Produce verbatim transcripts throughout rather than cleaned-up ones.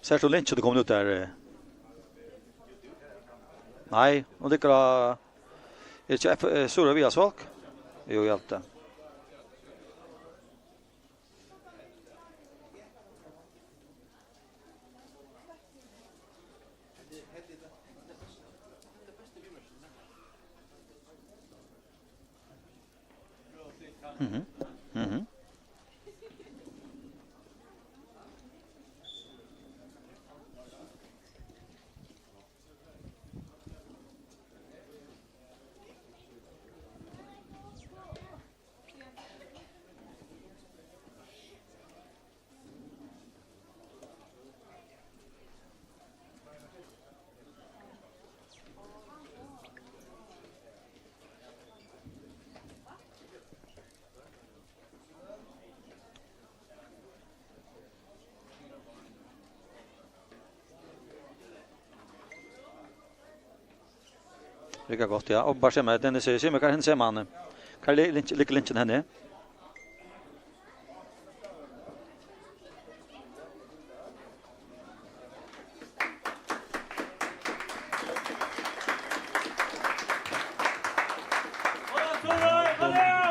Sært tú linkið, tað kom út har, eh? Nei, hon liggur á, er tað ikki F-, eh, Sura Viðarsfólk? Jú, eg helt tað. Mhm. Mhm. Riggar gott, ja. Og bara seg meg, Dennis, seg meg, hvar hen sær man? Hvar li-, link-, liggur linjen henne?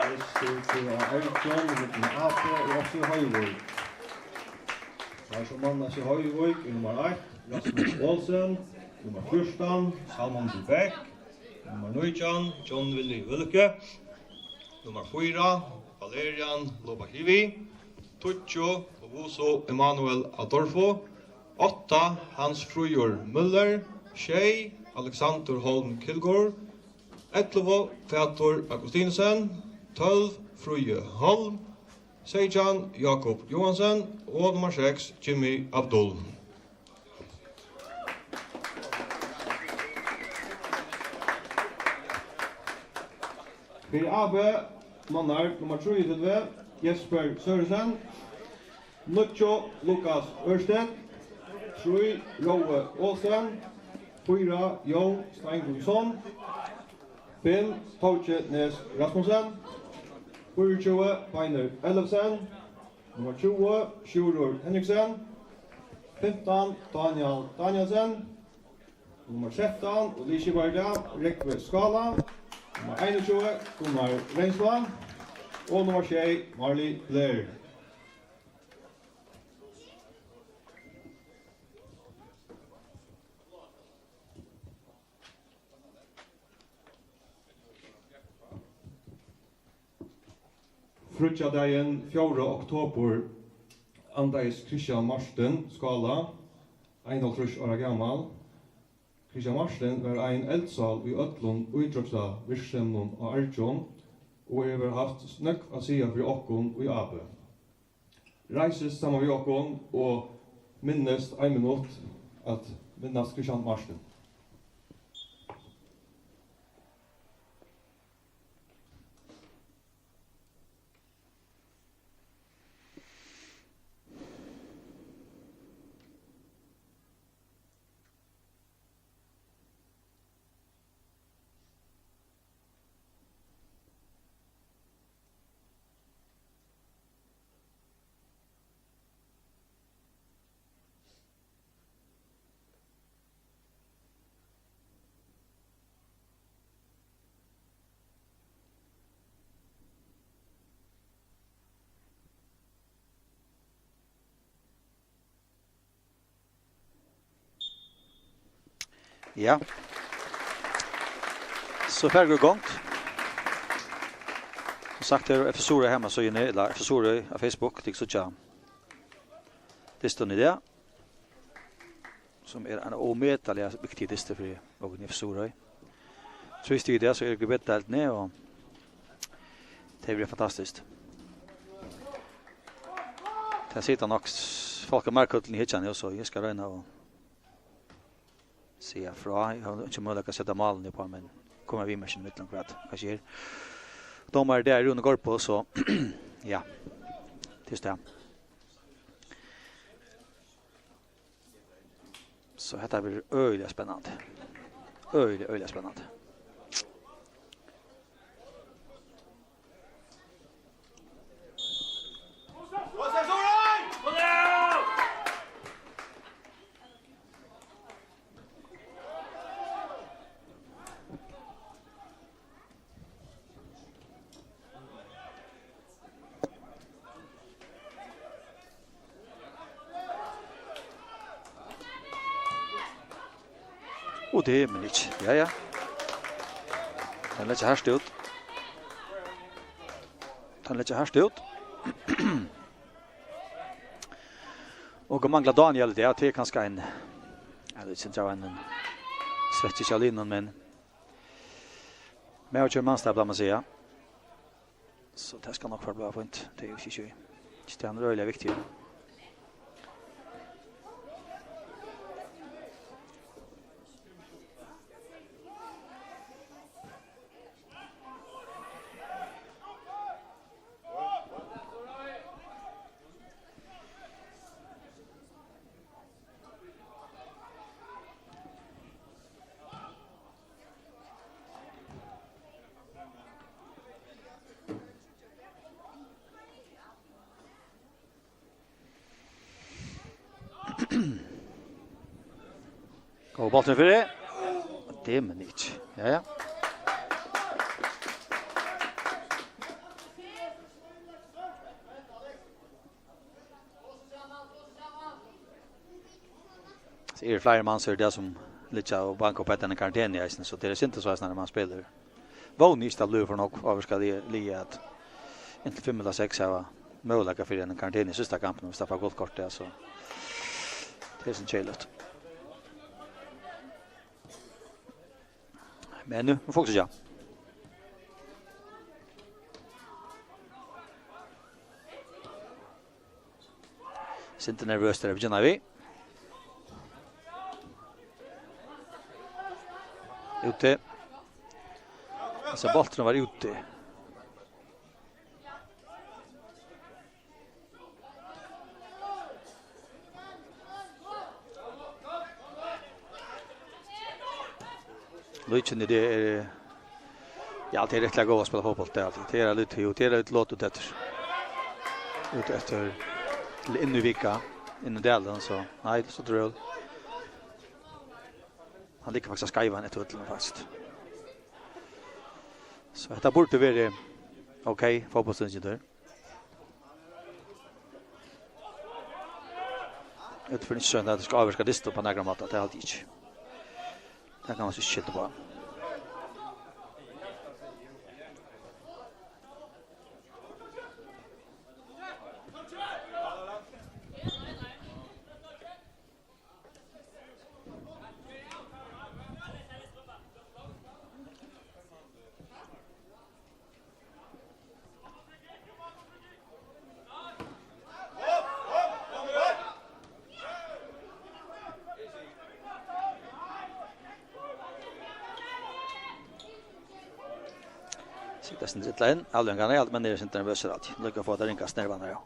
Vestur til A átjan, millum A P og F C Hoyvík. Teir, sum manna F C Hoyvík, er nummar eitt, Rasmus Olsen, nummar fjúrtan, Salman Bæk, nummar nítjan, John Willy Wilke, nummar fýra, Valerian Lobashivi, tíggju, Owusu Emmanuel Adolfo, átta, Hans Fríður Møller, sjey, Alexander Holm Kilgård, ellivu, Pætur Augustinussen, tólv, Fríði Holm, seytjan, Jakob Johansen og nummar seks, Jimmy Abdul. Fyri A B mannar nummar trýogtretivu, Jesper Sørensen, níggju, Lukas Ørsted, trý, Rói Olsen, fýra, Jón Steingunsson, fimm, Tóki Næs Rasmussen, fýraogtjúgu, Beinir Ellefsen, nummar tjúgu, Sjúrður Henriksen, fimtan, Daniel Danielsen, nummar trettan, og liðskipari í dag, Rógvi Skála, nummar einogtjúgu, Gunnar Reynsla, og nummar sjey, Marley Blair. Fríggjadagin fjórða oktobur andaðist Kristian Martin, Skála, einoghálvtrýss ára gamal. Kristian Martin var ein eldsál í øllum ítróttavirksemum á Argjum og hevur havt nógv at siga fyri okkum í A B. Reisist saman við okkum og minnist ein minutt at minnast Kristian Martin. Ja. So fara vit í gongd. Sum sagt, er F S Suðuroy heimasíðuni, ella F S Suðuroy á Facebook, tit síggja dystin í dag, sum er ein ómetaliga viktigur dystur fyri okkum í F S Suðuroy. Trý stig í dag, so eru vit í B-deildini, og tað verður fantastiskt. Tað sita nokk s-, fólk á markhøllini í hyggjum nú, so eg skal royna at siga frá. Eg havi ikki møguleika at seta málini upp á, men koma viðmerkingar millum hvat, hvat sker. Dómari, tað er Rúni Gorbo, so ja, tað er tað. So hetta verður øgiliga spennandi. Øgiliga, øgiliga spennandi. Og tað er men ikki. Ja, ja. Hann leggja hart út. Hann leggja hart út. Og mangla Daniel, ja, tað er kanska ein, ja, tað er ikki ein, ein svekking av linum, men maður kemur manns, tað blívur man siga. So tað skal nokk fara blíva fínt. Tað er jú ikki, ikki, ikki tað, hann er øgiliga viktigur. Góður bóltur fyri. Tað er men ikki. Ja, ja. So eru fleiri menn, so er tað sum liggja og banka upp eftir eini karantenu eisini, so tað er synd, so eisini, at man spælir. Vóni ikki, tað blívur for nógv ávirkað liðið, at inntil fimm ella seks hava møguleika fyri eini karantenu í síðsta kampinum, viss tað fær gult kort, ja, so tað er so keðiligt. Men nú, nú fáa vit síggja. Sindur nervøst er at begynna við. Úti. Altso, bólturin var úti. Líkindini, tað er, ja, tað er rættiliga gott at spæla fótbólt, tað er tað. Tað er lítið, jú, tað er lítið lot út eftir. Út eftir, til inn í Vika, inn í dalin, so, nei, so drøl. Hann liggur faktiskt á skeivan eftir vøllinum, faktiskt. So hetta burdi verið ok, fótbóltsstundin. Útferðin ikki so, at tað skal ávirka dystin upp á nakran máta, tað haldi eg ikki. Tað kann man so ikki skylda uppá. Sita sindur illa inn, avleveringarnar, ja, men eru sindur nervøsir altíð. Líka fáa tey ringastu nervarnar, ja.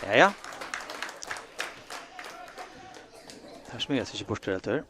Ja, ja. Tað smíðast ikki burtur, heldur.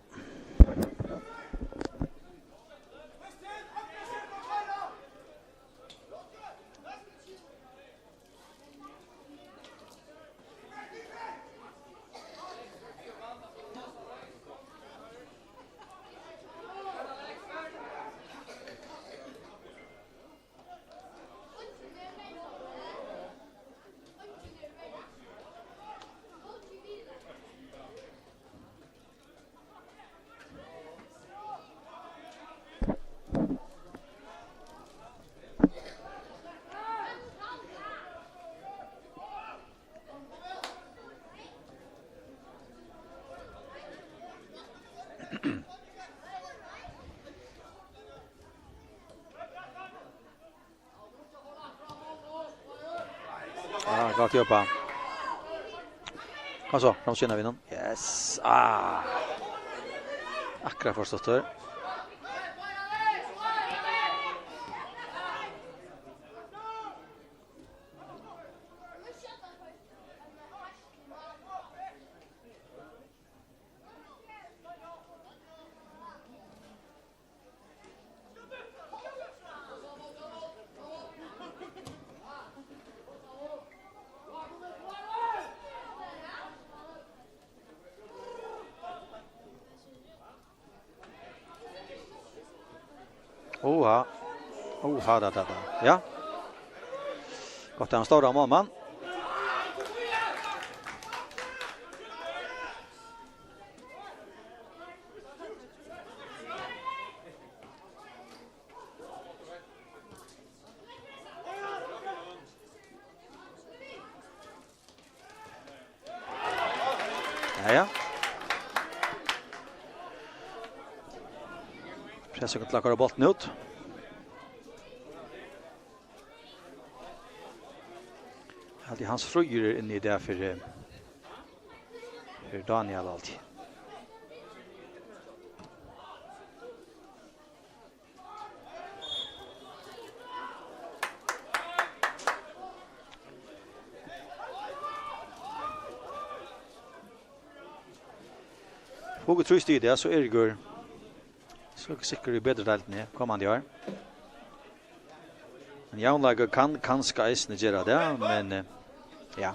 Gott jobba. Kom so, fram skinna við honum. Yes. Ah. Akkurát forstått her. Oha. Oha, da, da, da. Ja. Gott, hann stóra málmann. Ja, ja. Pressa til at koyra bolten út. Altíð Hans Fríður er inni í dag fyri, fyri Daniel altíð. Fáa okur trý stig í dag, so eru okur, so eru okur sikkur í betri deildini komandi ár. Men javnleikur kann kanska eisini gera tað, men, eh, ja.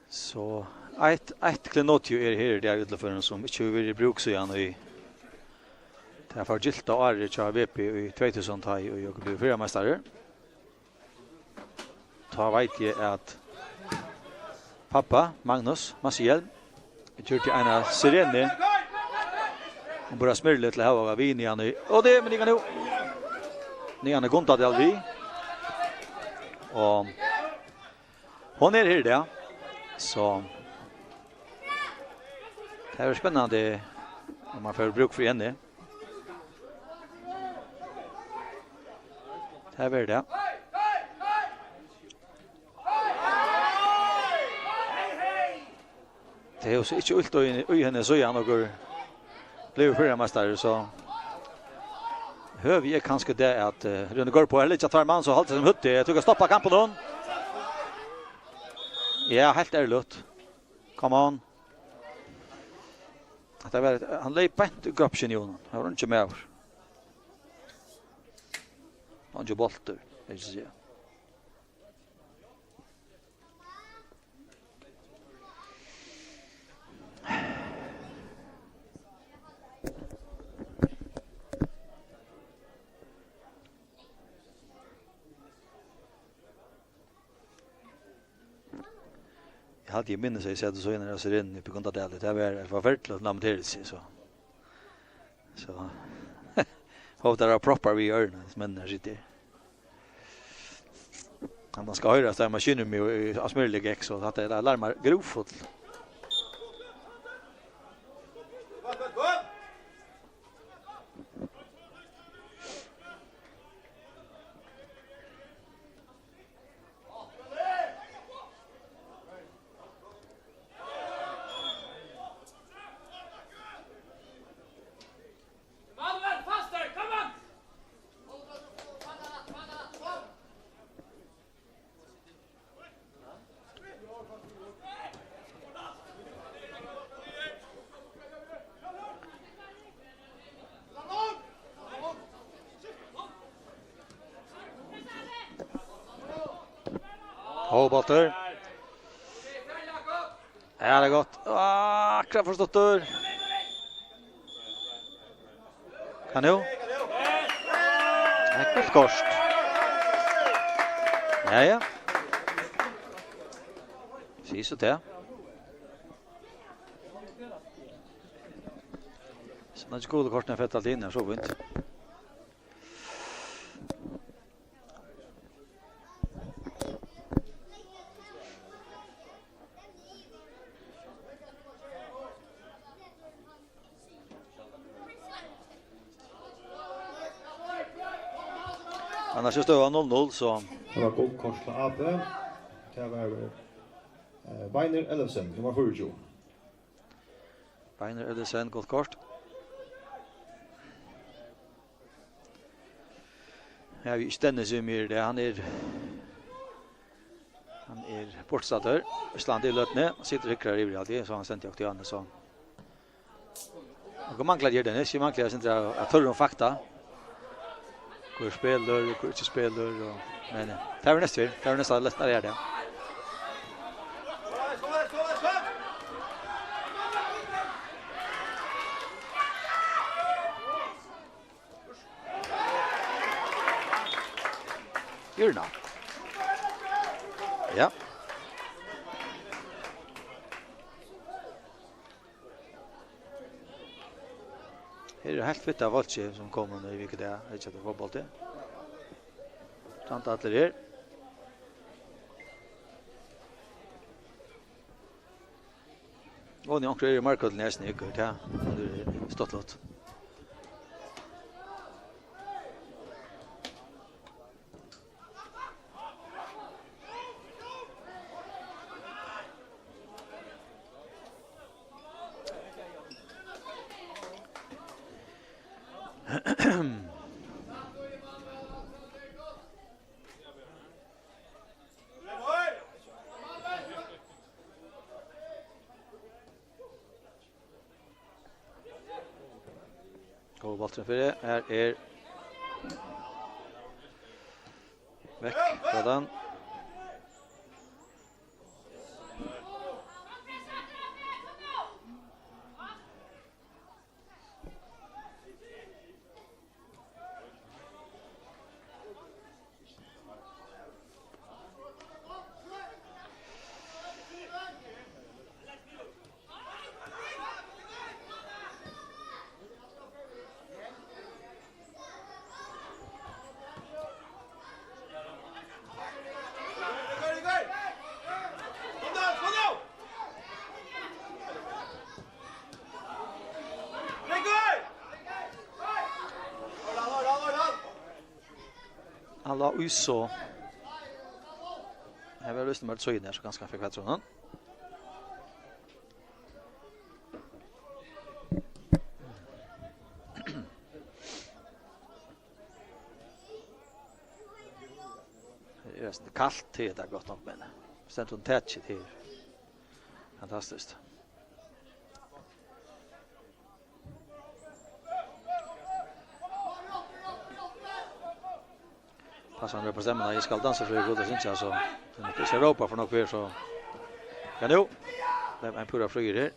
So, eitt, eitt klenotio er her í dag í útlandførum, sum ikki hevur verið í brúk síðan í tað forgylta árið hjá V P í tvey túsund, tá ið okur blivu føroyameistarar. Tá veit eg, at pápi, Magnus Massiel, gjørdi eina sirenu. Hon bara smyrli til at hava við niðan í, og tað er, men ikki nú. Niðan í Gundadal við. Og hon er her, ja. So, tað er spennandi, um man fær brúk fyri henni. Tað er verið, ja. Tað hevur so ikki ilt í, í henni, síðan okur blivu føroyameistarar, so høvi eg kanska tað at, eh, Rúni Gaardbo, her liggja tveir mann, so halda seg sum høvdu, eg trúgvi at stoppa kampin nú. Ja, heilt ærligt. Come on. Hatta var, hann leyp beint í gropskin í honum. Hann var ikki maður. Hann er ikki boltur, vil eg siga. Eg haldi, eg minnist, at eg sat og sá eina av sirenunum uppi í Gundadali. Tað var forferdiligt at lamentera seg, so. So. Hopi, tað eru proppar við í oyruni, hesir menninir sita her. Hann skal hoyrast, tað er maskinrúmið í, á Smyrli gekk, so hatta er, tað larmar grúfullt. Góður bóltur. Ja, tað er gott. Ah, akkurát forstottur. Hvat nú? Tað er gult kort. Ja, ja. Sig so tað. So, nú er gula kortini fallin inn, so fínt. Annars er støðan null null, so. Tað var gult kort til A B. Tað var, eh, Beinir Ellefsen, nummar fýraogtjúgu. Beinir Ellefsen, gult kort. Ja, vit standa sum er tað. Hann er, hann er burturstaddur. Ísland í løtuni. Situr og hyggur yvir, ja, tað er so hann stendur okkum til, so. Og manglar her, Dennis. Vit manglar, eg synist, at, at tørra fakta. Hvør spælir, hvør ikki spælir, og, men, eh, tað er næst her. Tað er næst, næst, næst, ja. Irna. Ja. Her er heilt fitt av fólki, sum koma nú í vikudag, ikki at fótbólti. Standa allir her. Og nú onkur er í markahøllini eisini, eg hoyri tað. Tað er stuttligt. Góður bóltur fyri. Her er vekk. Sådan. Hann lá í so. Her var vist meir søgn her, so kanska hann fekk fatt í honum. Her er næstan kalt, tað er tað gott nokk, men stendur hon tætt her. Fantastiskt. Passar hann upp á stemmuna, eg skal dansa fyri gud og syngja, so. Men eg skal rópa for nokk her, so. Ja, nú. Tað er ein púra fríur her.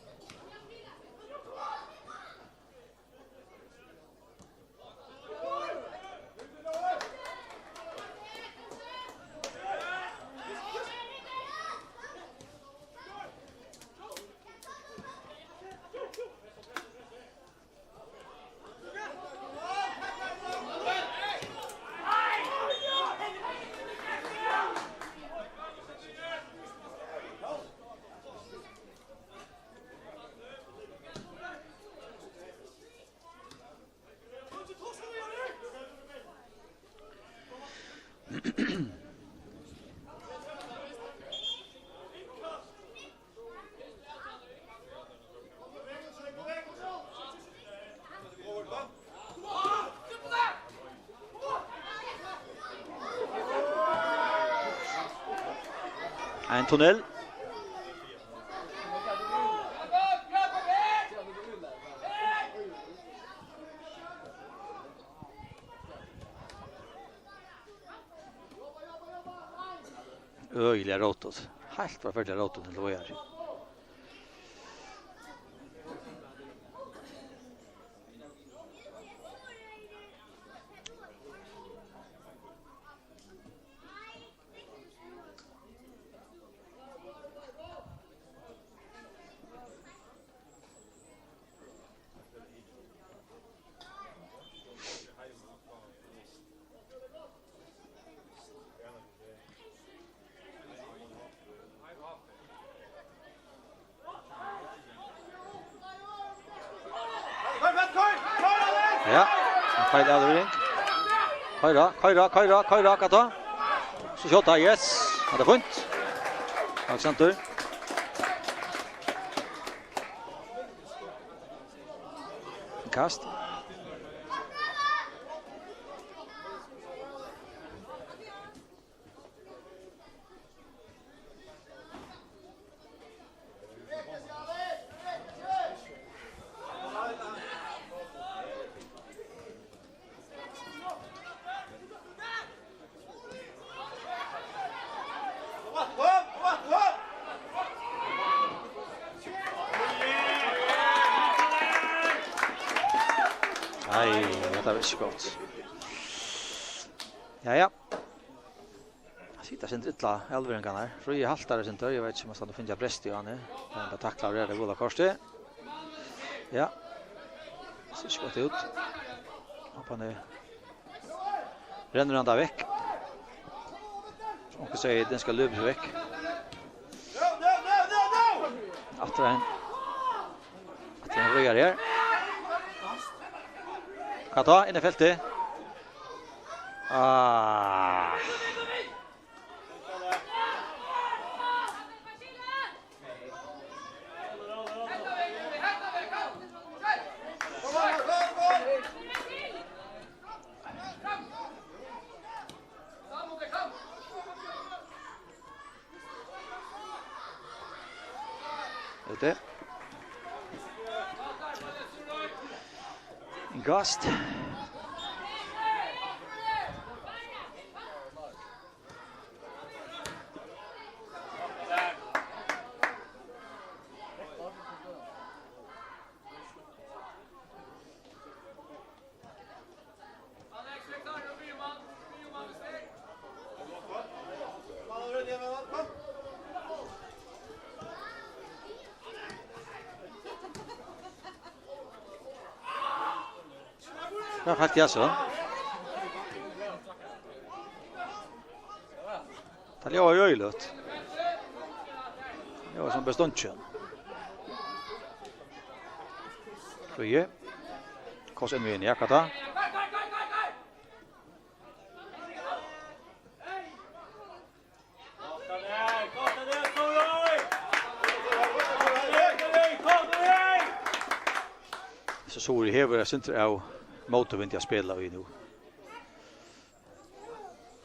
Ein tunnil. Øgiliga rótut. Heilt forferdiliga rótut til víðari. Ja, ein feil avlevering. Koyra, koyra, koyra, koyra, hvat tá? So skjóta, yes. Ja, tað er fínt. Alexander. Kast. Nei, hetta var ikki gott. Ja, ja. Sita seg illa, Elveringarnar. Fríði haltar eitt sindur, eg veit ikki, um hann stendur og finnur brest í henni. Men tað taklar hann, tað gula kortið. Ja. Sær ikki gott út. Hoppar niður. Rennur hann tað vekk. Onkur sigur, den skal løbes vekk. Aftur ein. Aftur ein røyar her. Hvat tá? Inn í feltið. Ah. Úti. Gast. Ja, heilt, ja, so. Tað ljóðar jo øgiliga. Tað ljóðar sum bestunkin. Fríði. Kors inn við henni, ja, hvat tá? So Suðuroy hevur eitt sindur av mótvindi at spæla í nú.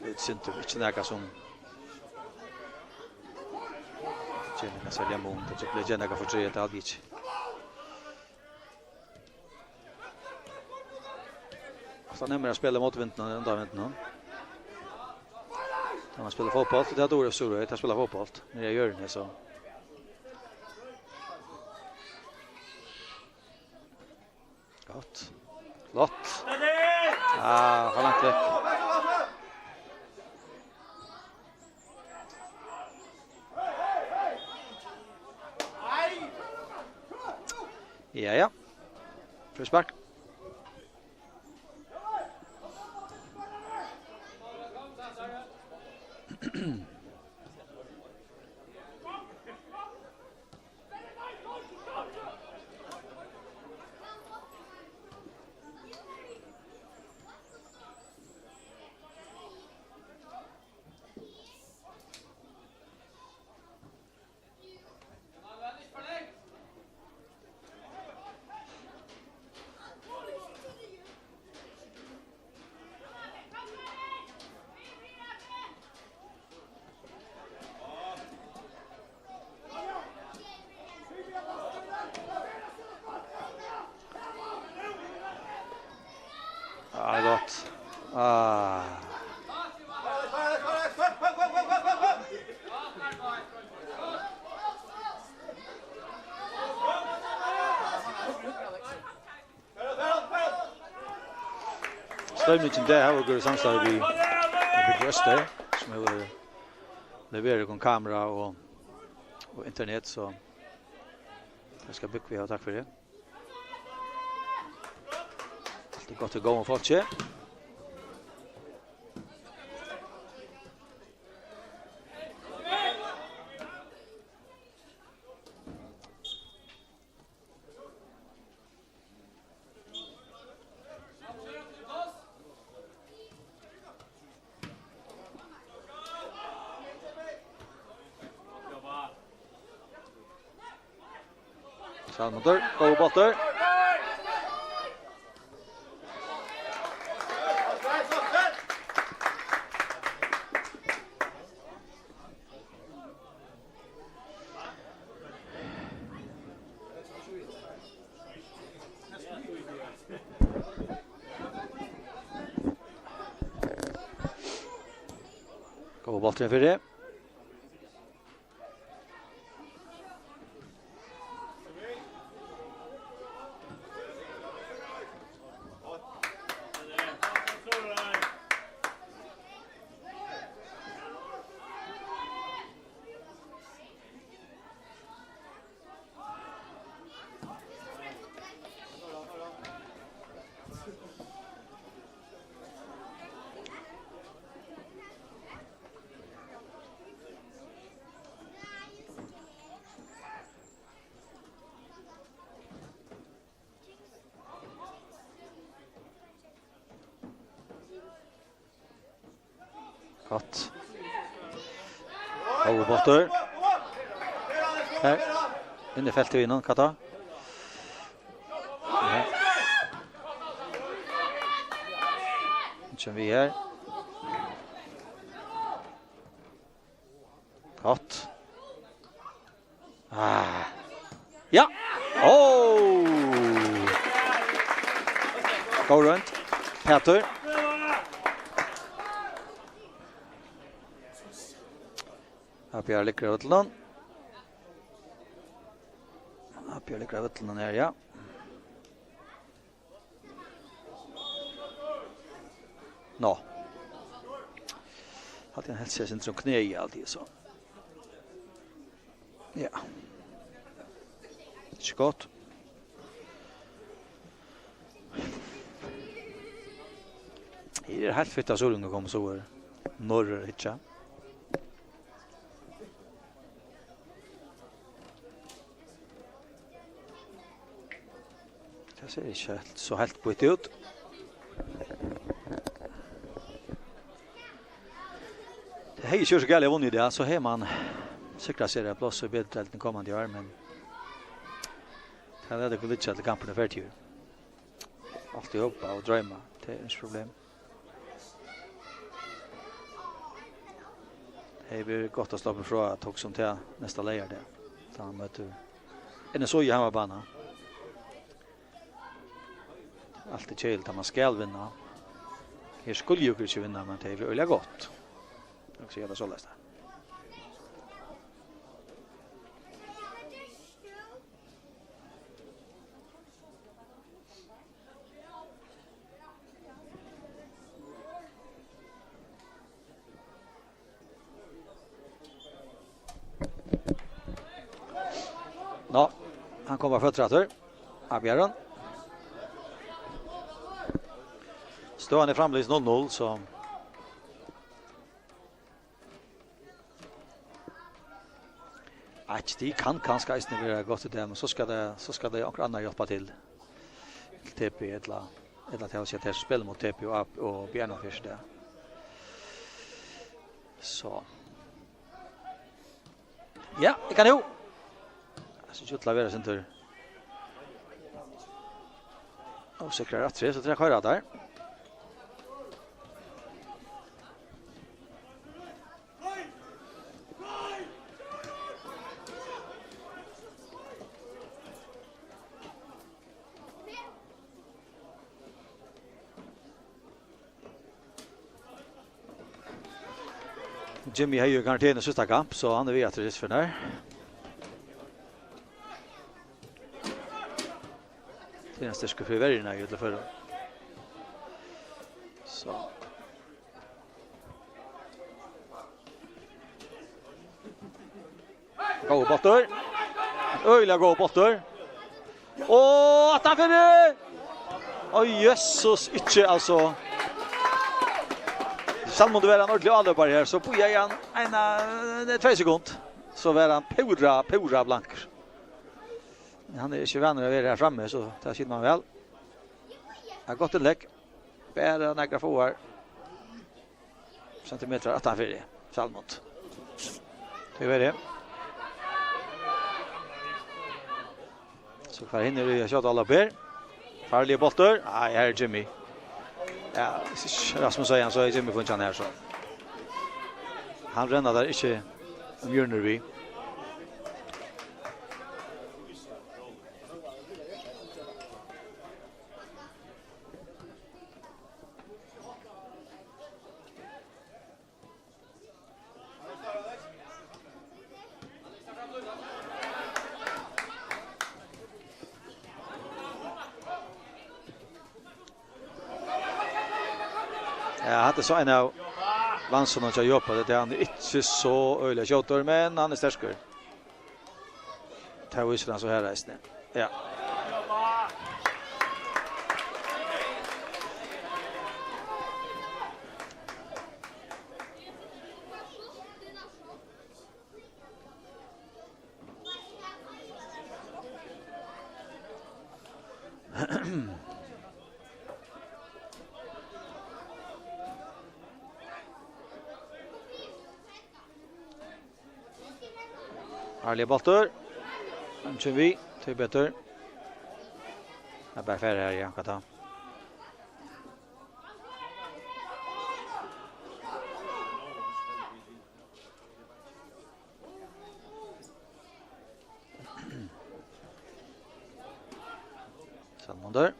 Eitt sindur, ikki nakað sum ger nakað serliga mun, tað ger nakað for tríð, tað haldi eg ikki. Ofta nemmari at spæla móti vindinum enn undan vindinum. Tá man spælir fótbólt, tað dugir Suðuroy, tað spælir fótbólt niðri á jørðini, so. Gott. Flott. Ah, for langt vekk. Ja, ja. Frispark. Ah, gott. Ah. Stroymingin í dag hevur okur í samstarvi við, við Bygg Øster, sum hevur leverað okkum kamera og, og internet, so tað skal Bygg við hava takk fyri. Alt er gott í góðum fólki. Salmundur, góður bóltur. Góður bóltur fyri. Gott. Góður bóltur. Her. Inn í feltið við honum, Kata. Ja. Nú koma vit her. Gott. Ah. Ja. Oh. Góð roynd. Pætur. Appiar liggur á vøllinum. Appiar liggur á vøllinum her, ja. Nå. Hatta er ein helt seg sentrum knæ í alt, so. Ja. Ikki gott. Her er heilt fitt av suðuroyingum at koma suður. Norður at hyggja. Tað sær ikki heilt, so heilt býtt út. Tað hevði ikki verið so galið at vunnið í dag, so hevði man sikrað sær eitt pláss í betri deildini komandi ár, men tað er tað, tað liggur til kampin er ferdigur. Alt í hópa og droyma, tað er ikki problem. Hevði verið gott at sloppið frá at hugsa um tað næsta leygardag, tá man møtir N S Í á heimabana. Alt er keðiligt, tá man skal vinna. Her skuldi jú ikki vinna, men tað hevði verið øgiliga gott. Eg skal siga tað soleiðis, tá. Nå, hann kemur á føtur aftur. Avbjørn. Støðan er framvegis null null, so eitt stig kann kanska eisini vera gott í dag, men so skal tað, so skal tað onkur annar hjálpa til. Til T P ella, ella til at siga, at tey spæla móti T P og A P og Bjarnafjørð í dag. So. Ja, eg kann jú. Eg synist út til at vera sindur ósikrar aftur, so tað er koyra har. Jimmy hevði jú karantenu síðsta kamp, so hann er við aftur í Isfjørð her. Tað er ein styrkur fyri verjuna í øllum førum. So. Góður bóltur. Øgiliga góður bóltur. Og aftan fyri! Ó, Jesus, ikki, altso. Salmundur var ein ordentligur áløpari her, so bíðaði hann eina, nei, tvey sekund. So var hann púra, púra blankur. Men hann er ikki vanur at vera her frammi, so tað skilur man væl. Ja, gott innlegg. Bara nakrar fáar sentimetrar aftan fyri Salmond. Tað er verið. So fær Hinnerud at skjóta, Alla Ber. Farligur bóltur. Nei, her er Jimmy. Ja, Rasmus sigur hann, so er Jimmy funnet hann her, so. Hann renna tær ikki um hjørnur við. Ja, hatta er so ein av vansunum hjá Jopa, tað er, hann er ikki so øgiliga skjótur, men hann er sterkur. Tað vísir hann so her eisini. Ja. Farligur bóltur. Hann kemur við. Tíbetur. Tað er bara ferð her, ja. Hvat tá? Salmander.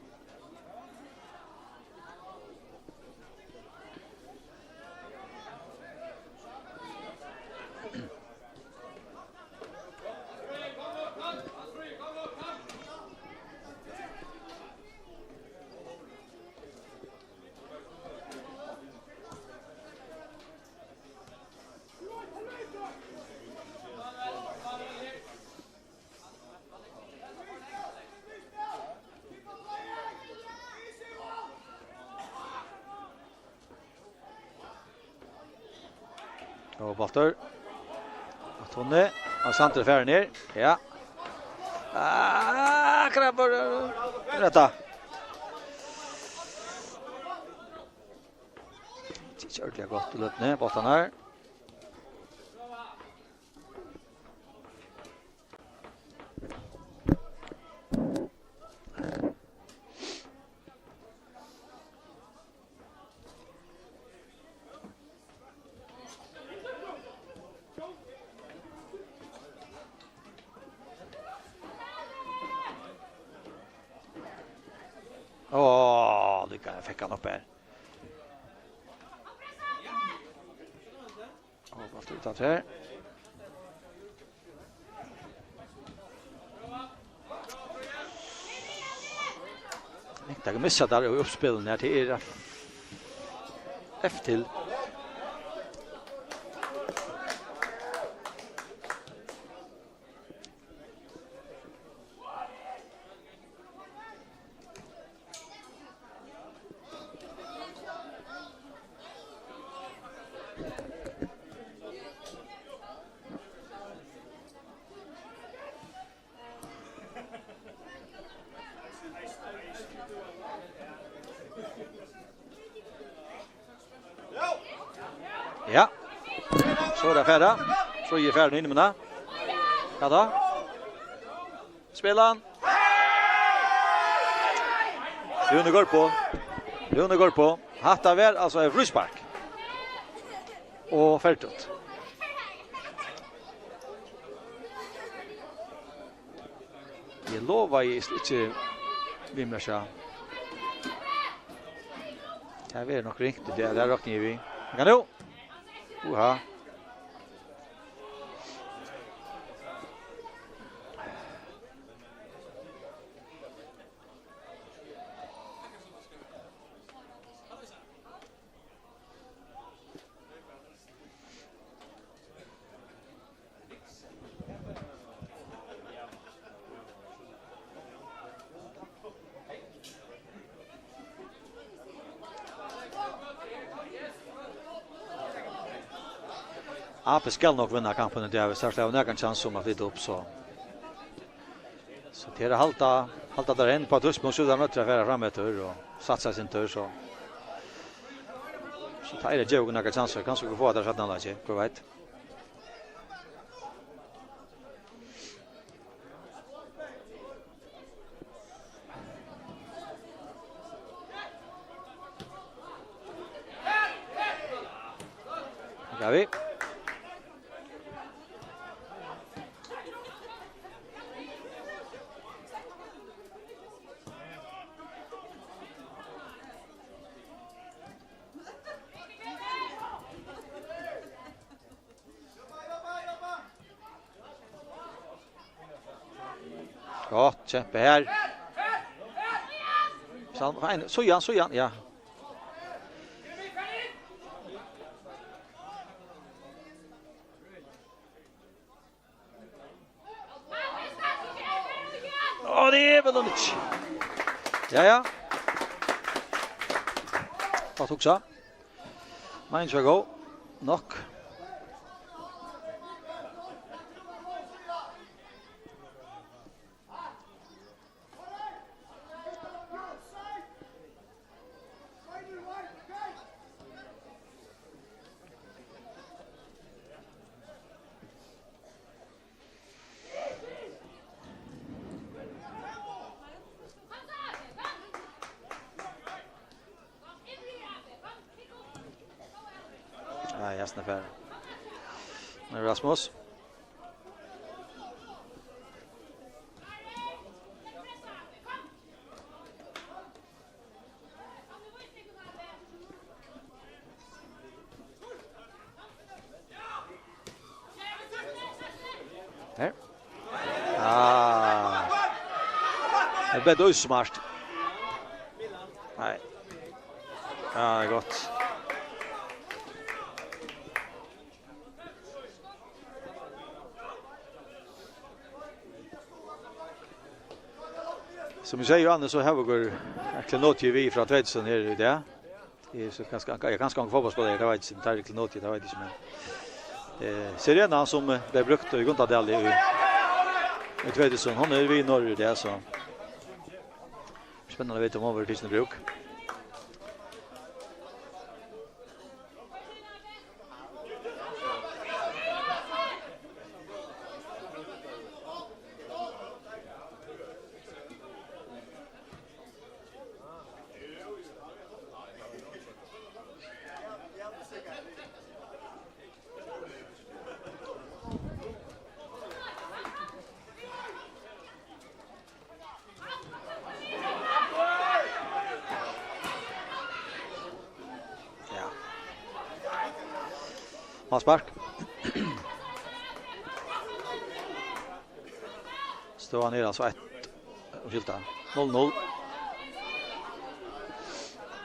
Og bóltur. Og Tony. Og Sandri fer niður. Ja. Ah, krabbar. Rætta. Ikki ordiliga gott í løtuni, bóltarnar. Áh, líka fekk hann upp her. Og bóltur út aftur. Ringt at missa tær í uppspilini her, tað er F til. Ja. So er tað ferdig. So er ferdig inn, men da. Hvat tá? Spælir hann. Rúni Gorbo. Rúni Gorbo. Hatta var altso eitt fríspark. Og ferdigt. Eg lovaði ikki viðmerkja. Tað verður nokk ringt, tað, tað rokni eg við. Hann kann nú. Uha. A P skal nokk vinna kampin í dag, viss teir hava nakran kjans um at flyta upp, so. So tað er at halda, halda tær inn á eitt týdspunkt, so eru teir noyddir at fara fram eftir og satsa eitt sindur, so. So tað er at geva okkum nakrar kjansir, kanska vit fáa tær seinna hálvleiki, hvør veit. Ja, vit. Gott, kjempe her. Sal-, ein, Sujan, Sujan, ja. Á, tað er væl ikki. Ja, ja. Gott hugsað. Meiningin var góð. Nokk. Nei, hesin er farin. Nú er Rasmus. Her. Ah. Tað bleiv ósmart. Nei. Ja, tað er gott. Sum eg segði, Johannes, so hava okur Klenoti við frá Tvey túsund her í dag. Eg er so kanska, eg er kanska ein fótbóltsspælari, tað veit eg ikki, um tað er Klenoti, tað veit eg ikki, men, eh, Sirena, sum, eh, bleiv brúkt í Gundadali í, í tvey túsund, hon er við norður í dag, so spennandi at vita, um hon verður tikin í brúk. Ja. Frispark. Støðan er altso eitt, umskylda, null null.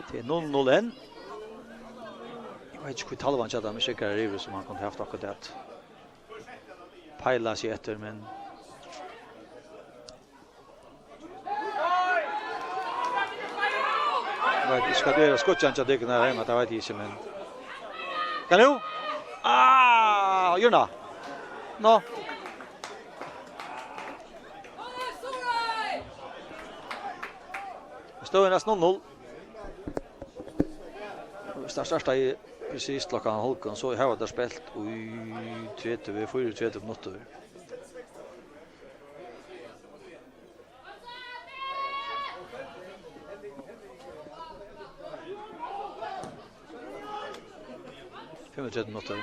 Tað er null null enn. Eg veit ikki, hví talvan hjá teimum ikki er yvir, sum hann kundi havt akkurát at peila seg eftir, men eg veit ikki, hvat er á skíggjan hjá tykkum her heima, tað veit eg ikki, men hvat nú? Ah, Jørna. Nå. Støðan er null null. Hvis tað startaði presist klokkan hálvgum, so hava teir spælt í tretivu, fýraogtretivu minuttir. Fimmogtretivu minuttir.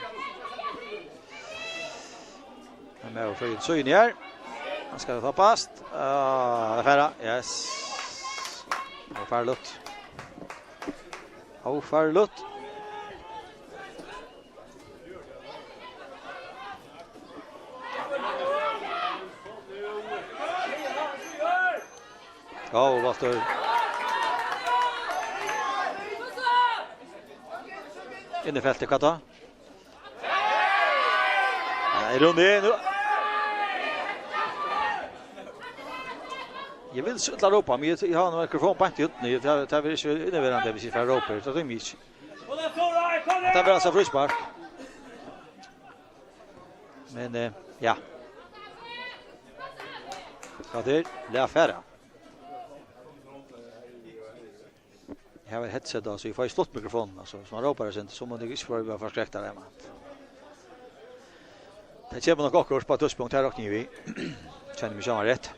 Ein maður frá Sýn her. Hann skal toppast. Ah, tað er fara. Yes. Ófarligt. Ófarligt. Góður bóltur. Inn í feltið, hvat tá? Nei, Rúni, nú. Eg vil so illa rópa, men eg, eg havi ein mikrofon beint í høvdinum. Tað, tað verður ikki inniverandi, hvis eg fari at rópa her. Tað tími eg ikki. Tað verður altso fríspark. Men, eh, ja. Hvat er? Lat fara. Eg havi eitt headset á, so eg fái sløkt mikrofonina, so, so man rópar og sent, so man ikki fái vera forskrekkt av teimum. Tað kemur nokk okkurt á eitt tíðspunkt, har rokni eg við. Kenni meg sjálvan rætt.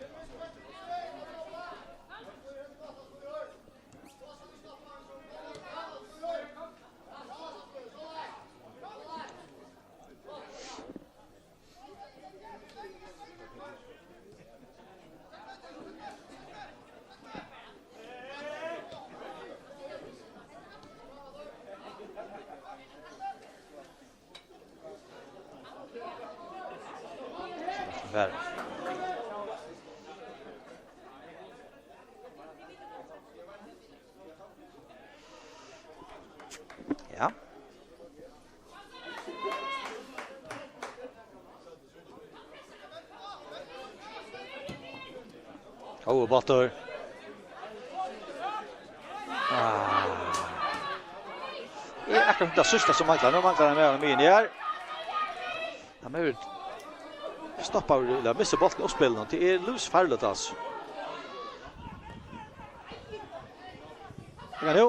Her. Ja. Góður bóltur. Ah. Tað er akkurát tað síðsta sum manglar. Nú manglar hann meira enn miðjuni her. Hann hevur stoppað, ella missað bóltin í uppspilinum. Tað er lívsfarligt, altso. Her er nú.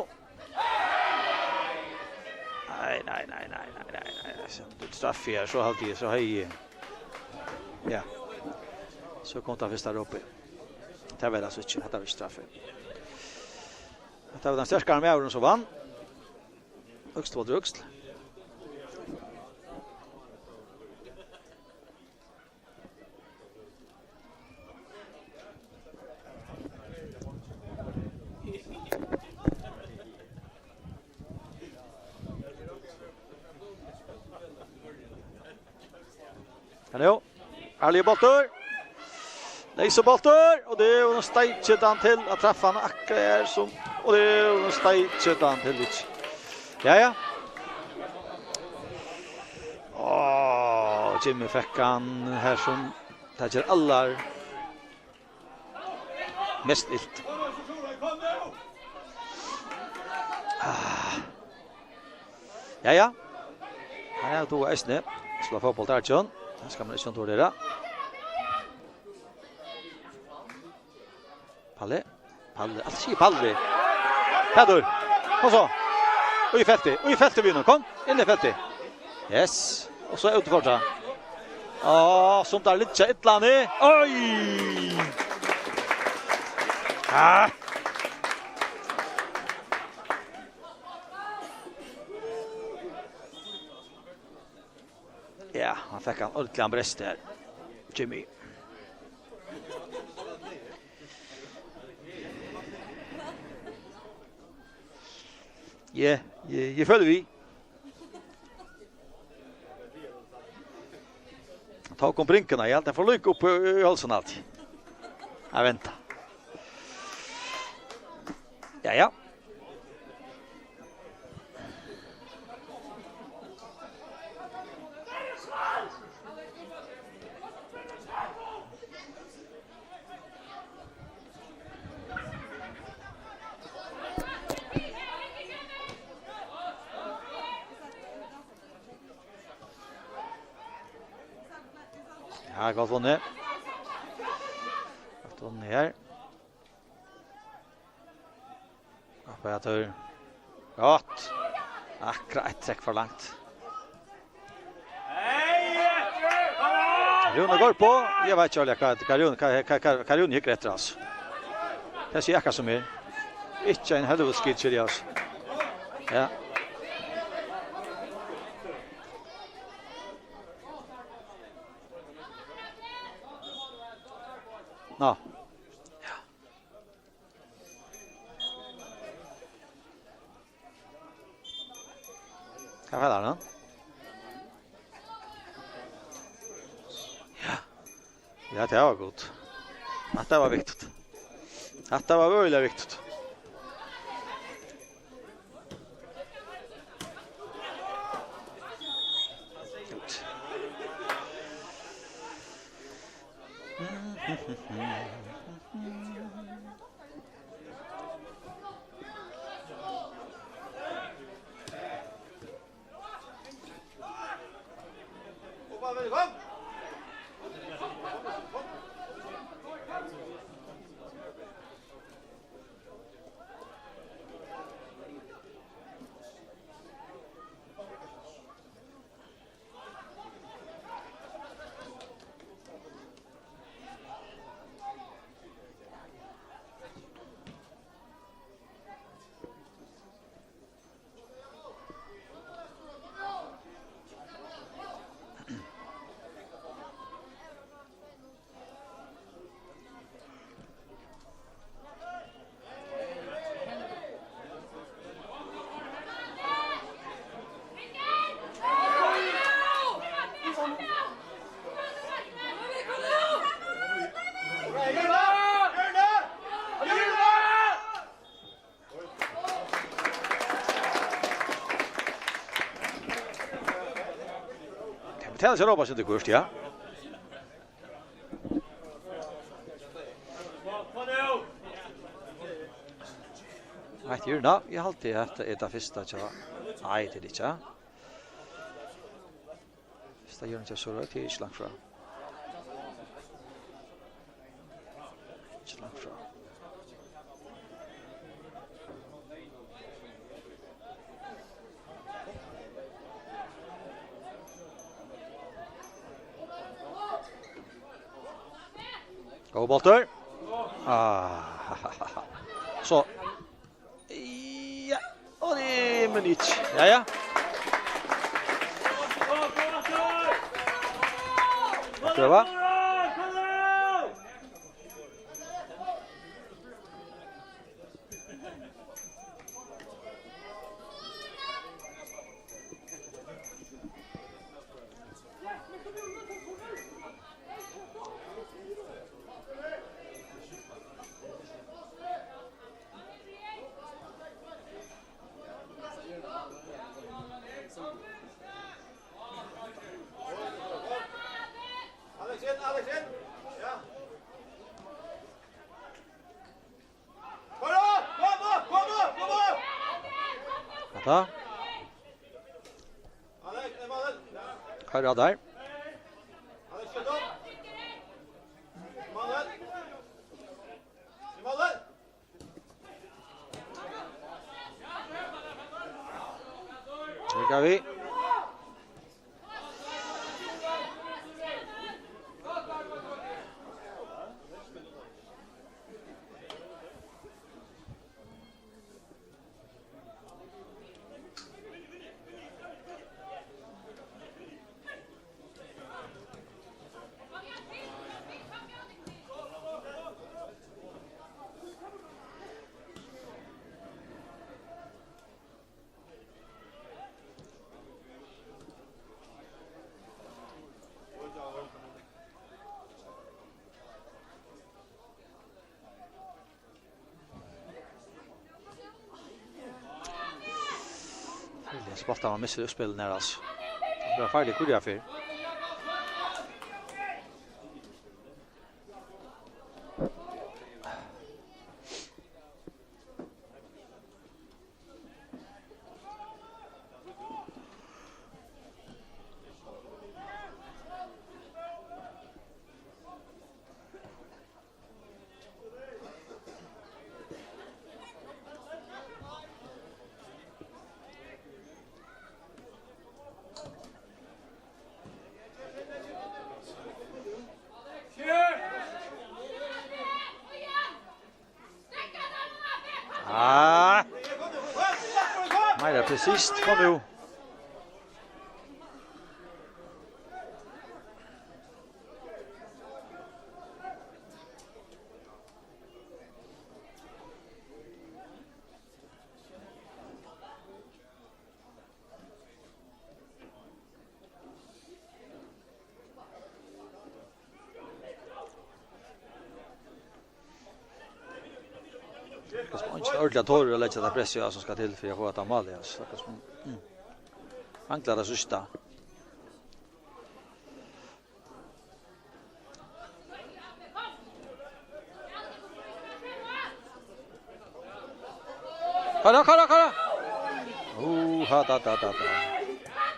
Nei, nei, nei. So, tað er straffi her, so haldi eg, so hevði eg. Ja. So kom tað fyrsta rópið. Tað var altso ikki, hetta var ikki straffi. Hetta var tann sterkari maðurin sum vann. Øksl móti øksl. Hallo. Ærligur bóltur. Leysur bóltur, og tað er Jónas Steikje, hann til at treffa hann akkurát her sum, og tað er Jónas Steikje, hann til ikki. Ja, ja. Á, Jimmy fekk hann her sum tað ger allar mest ilt. Ah. Ja, ja. Hann er tú eisini. Spæla fótbólt her, John. Tað skal man ikki undervurdera. Palli. Palli. Alt sigur Palli. Petur. Kom so. Út í feltið. Út í feltið, Vino. Kom. Inn í feltið. Yes. Og so út í feltið. Á, sum tað liggja illa niður. Oj! Ah. Ja, hann fekk hann ordiliga brest her, Jimmy. Ja, eg, eg følgi við. Hann tók um bringuna, eg helt hann fór líka upp í, í hálsin alt. Eg venta. Ja, ja. Ja, gott vunnið. Gott vunnið her. Upp eftir. Gott. Akkurát eitt trekk for langt. Rúni goyr uppá. Eg veit ikki, Óli, hvat, hvat Rúni, hvat, hvat, hvat, hvat Rúni hyggur eftir, altso. Tað sigi eg akkurát sum er. Ikki ein helvitis skit, skilji, altso. Ja. Nå. Ja. Hvat feilar hann? Ja. Ja, tað var gott. Hatta var viktigt. Hatta var øgiliga viktigt. tað er Rópa sum er kurt, ja. Eitt hjørna. Eg haldi at tað er tað fyrsta hjá. Nei, tað er tað ikki. Fyrsta hjørna hjá Suðuroy, tað er ikki langt frá. Ikki langt frá. Góður bóltur. Ah. So. Ja, og tað er Milic. Ja, ja. Prøva. Alex inn, Alex inn. Ja. Kom upp, kom upp, kom upp, kom upp. Hatta. Alex, nei, Alex. Hvar er tað? Alex, skjót upp. Alex. Her gá vit. Farliga spælt, hann missir uppspilið her, altso. Tað var farligt, hvørja ferð. Ah. Meira presist. Kom nú. Kanska eingin ordiliga torir at leggja tað pressið á sum skal til fyri at fáa tað málið, altso. Kanska, mm. Manglar tað síðsta. Kom nú, kom nú, kom nú. Uh, ha, da, da, da, da.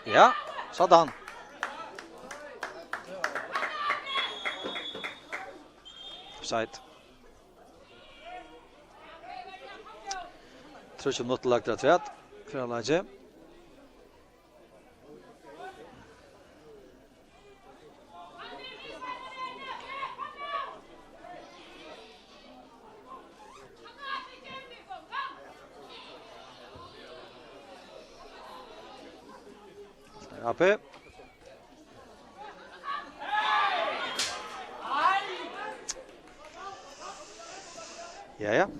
Ja, sådan. Offside. Tríggjar minuttir lagdir afturat. Fyrra leiki. A P. Ja, ja.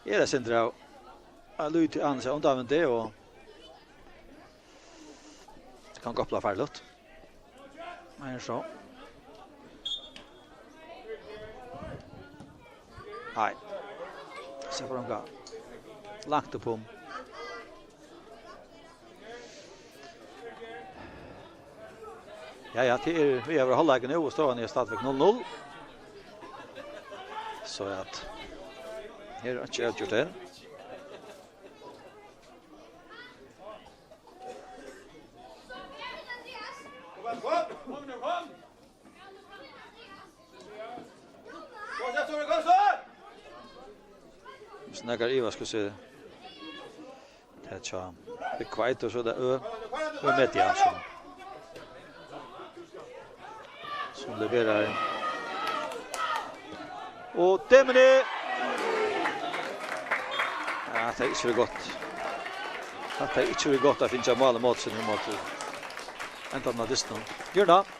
Her er sindur av, av lítið ansi undanvindi, og tað kann gott blíva farligt. Meir enn so. Nei. So fer hann langt upp um. Ja, ja, tað er, vit hava verið hálvleik nú, og støðan er stadigvæk null null. So at, her er ikki avgjørt enn. Hvis nakar ivast, skal se. Tað hjá Big White, og so er tað Ø, Ø Media, sum, sum leverar. Og Demini! Ja, tað er ikki verið gott. Tað er ikki verið gott at finna mál móti seg nú móti endanum av dystinum. Ger tað.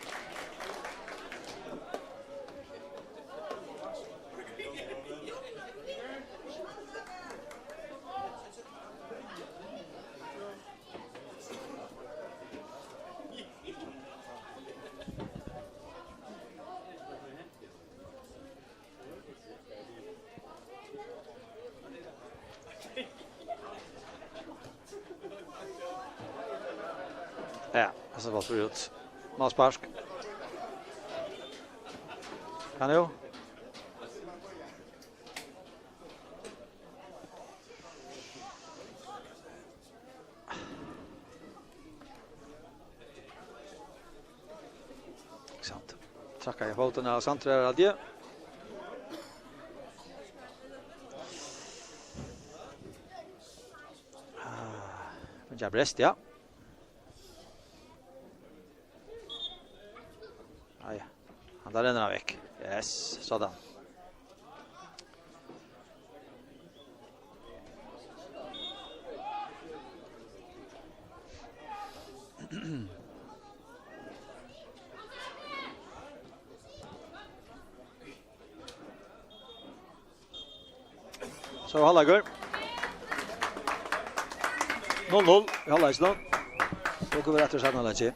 Ja, hasa bóltin fer út. Málspark. Kann jú. Ikki sant. Trakkaði fótin av Sandra her, haldi eg. Ah, men tað brast, ja. Ai, hann, tá rennur hann vekk. Yes, sådan. So hálvleikur. Null null í hálvleikinum. Okur verða aftur seinna leiki.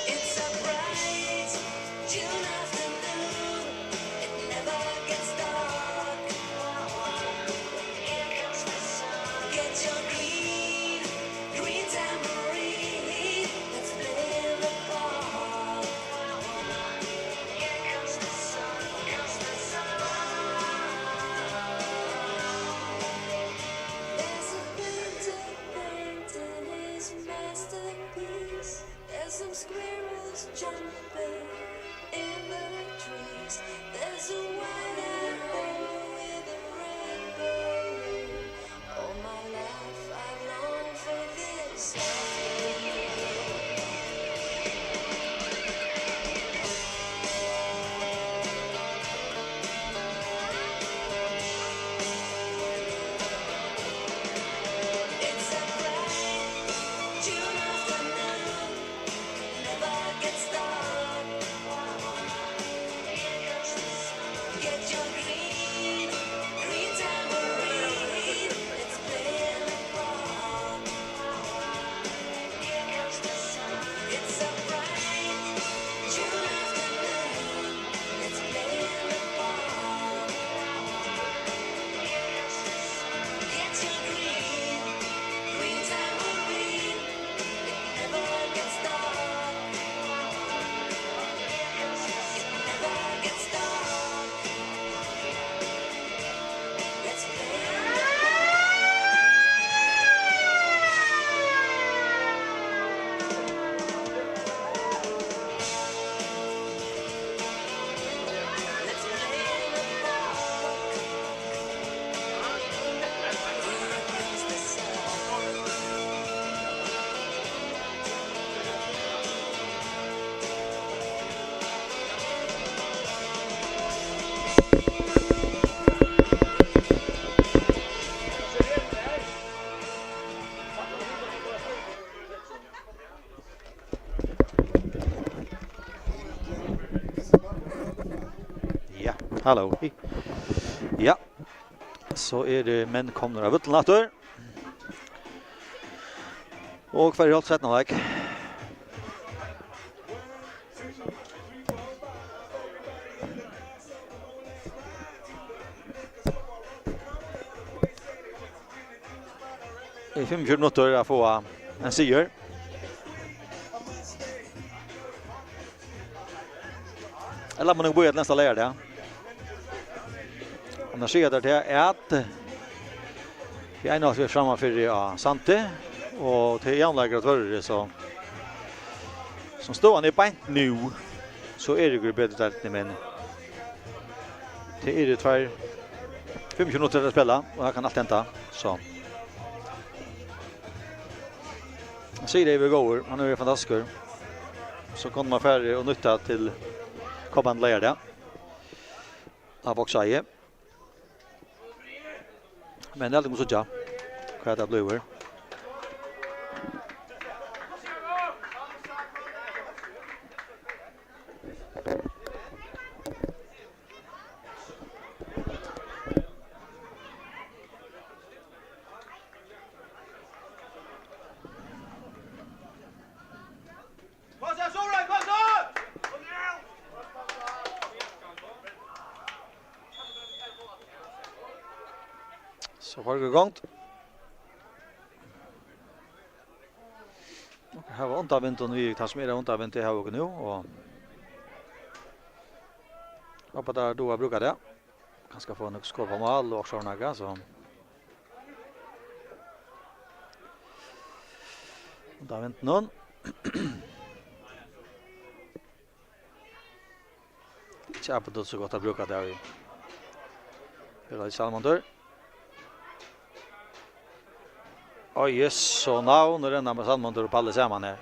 It's a bright June afternoon. It never gets dark. Here comes the sun. Get your green, green tambourine. Let's play in the park. Here comes the sun, comes the sun. There's a painter painting his masterpiece. There's some squirrels jumping in the trees. There's a white-eyed boy with a red balloon. All my life I've longed for this afternoon. It's a bright June afternoon. Never gets dark. Get your green, green tambourine. Let's play in the park. Here comes the sun. It's a bright June afternoon. Let's play in the park. Here comes the sun. Get your green, green tambourine. It never gets dark. It never gets dark. Let's play in the park. Let's play in the park. Ja, halló. Ja. So eru menn komnir á vøllin aftur. Og fleiri hálvt seinna leik. Í fimmogfjøruti minuttir at fáa ein sigur. Ella man nú bíða til næsta leygardag. Annars siga teir til at tað er einaferð frammanfyri á Sandi, og tað er javnleikar á Tvøroyri, so sum støðan er beint nú, so eru okur í betri deildini, men tað eru tveir, fimmogtjúgu minuttir at spæla, og her kann alt henda, so. Sigurður er góður, hann er fantastiskur. So kunnu man fara og nýta til komandi leygardag. Á Vágseiði. Men lat okkum síggja, hvat tað blívur. So fara vit í gongd. Okur hava undanvindin við, tað sum er av undanvindi hava okur nú, og hopa, teir duga at brúka tað. Kanska fáa nøkur skot á mál og okkurt sovorðið, so. Undanvindinum. Ikki absolutt so gott at brúka tað í. Her er Salmandur. Á, jøss, so nú renna Salmandur og Palli saman her.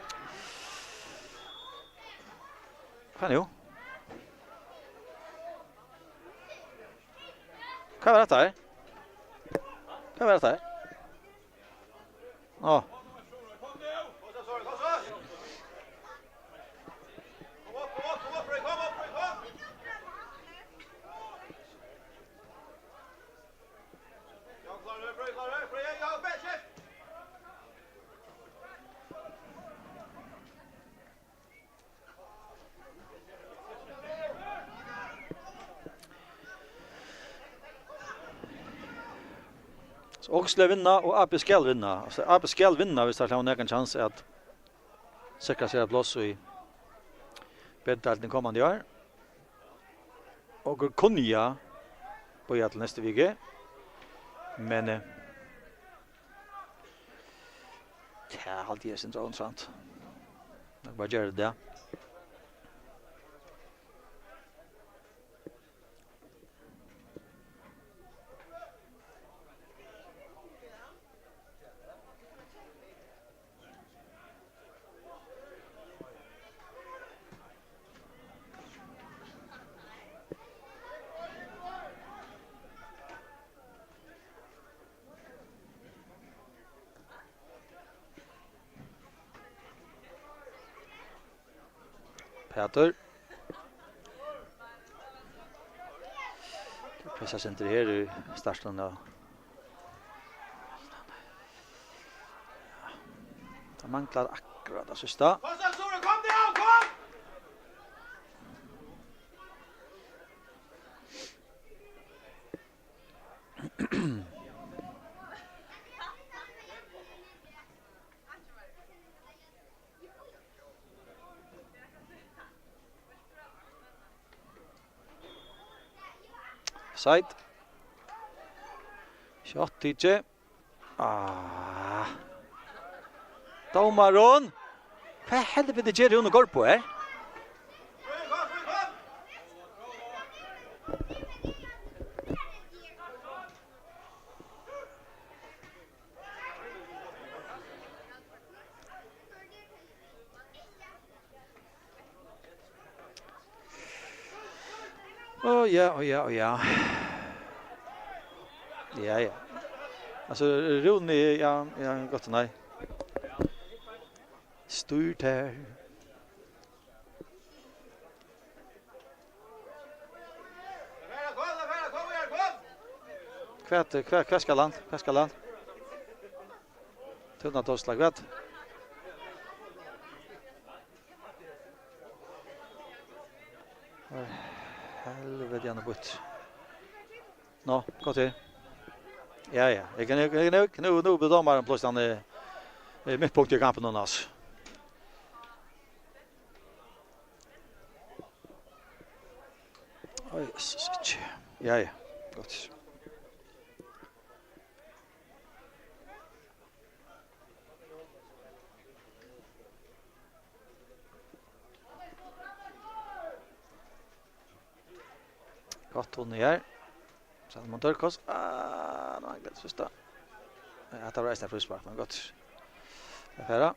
Hvat nú? Hvat var hetta her? Hvat var hetta her? Á. Okur skulu vinna, og A B skal vinna. Altso, A B skal vinna, viss teir hava nakran kjans at sikra sær eitt pláss í B-deildini komandi ár. Okur kunnu bíða til næstu viku. Men, eh, tað haldi eg er sindur óinteressant. Eg bara geri tað. Pætur. Pressa seg her í starten av. Tað manglar akkurát tað síðsta. Offside. Skjótt tikið. Ah. Dómarin. Hvat helviti ger Rúni Gorbo her? Ó ja, ó ja, ó ja. Ja, ja. Altso, Rúni, ja, ja, gott, nei. Stýr tær. Hvat, hvat, hvat skal hann? Hvat skal hann? Túnatorsdag, hvat? Helviti, hann er býttur. Nå, gott her. Ja, ja. Eg kann, eg kann, eg kann, nú, nú blir dómarin plutselig, hann er, er midtpunkt í kampinum, altso. Ó, Jesus, ikki. Ja, ja. Gott. Gott vunnið her. Salomon Dørkos. Ah, nú er hann glad fyrst, da. Ja, tað var eisini fríspark, men gott. Tað er ferdig.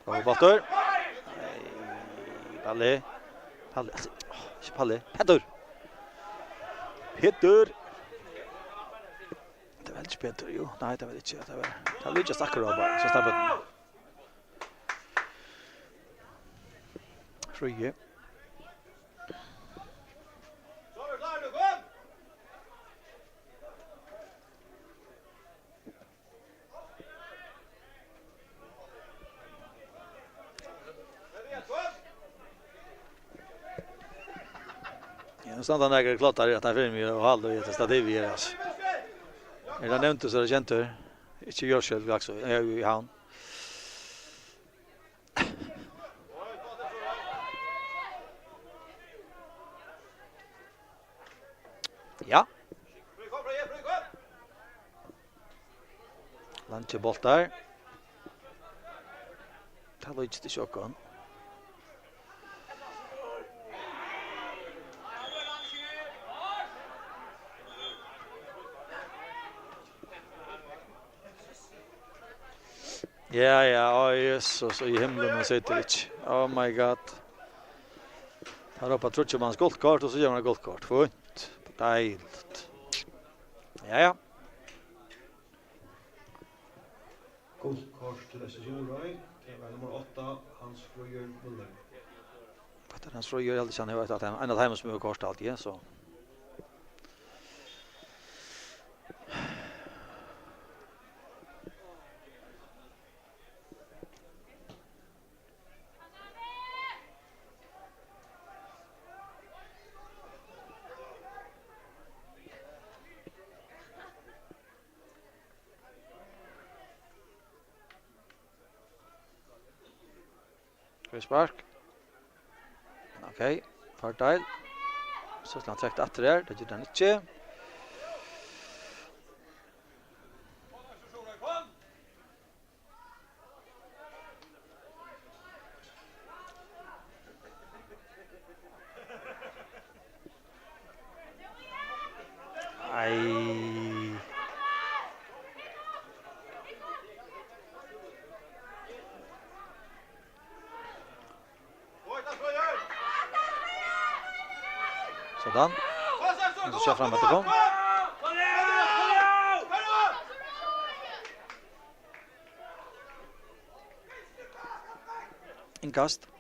Og bóltur. Nei, Palli. Palli, altso, áh, ikki Palli. Petur. Petur. Tað var ikki Petur, jú. Nei, tað var ikki, tað var, tað var líkast akkurát bara. So slapp eg. Fríði. Ja, nú standa nakrir kloddar her, at hann fer við og halda í hetta stativið her, altso. Er tað nevnt, so er tað kentur. Ikki Jørskjøl, Laxøy, eh, í Havn. Ja. Langir bóltar. Tað líkist ikki okkum. Ja, ja, ó, Jesus, í himlinum, hann situr ikki. Oh my God. Hann rópar tríggir mans gult kort, og so gevur hann gult kort. Fínt. Deiligt. Ja, ja. Gult kort til S S Suðuroy. Tað var nummar átta, Hans Fríður Møller. Hvat er Hans Fríður? Eg haldi ikki, hann hevur eitt av teimum, ein av teimum sum hevur koyrt alt, ja, so. Frispark. Ok, fordel. So skal hann trekt aftur her. Tað ger hann ikki. Ei. Sådan. Og so sjá fram at tað kom. Innkast.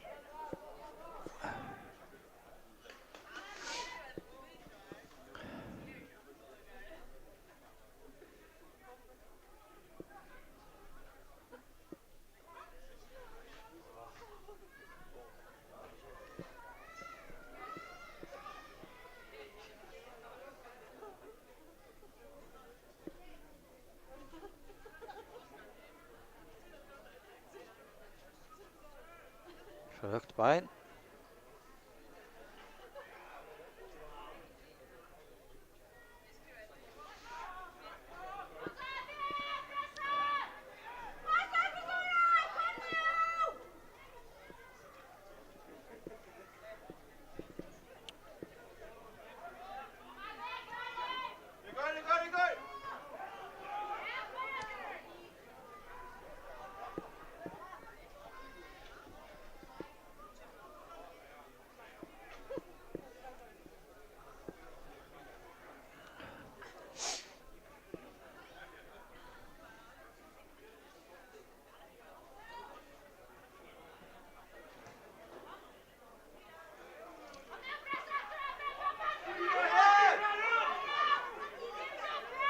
For høgt bein.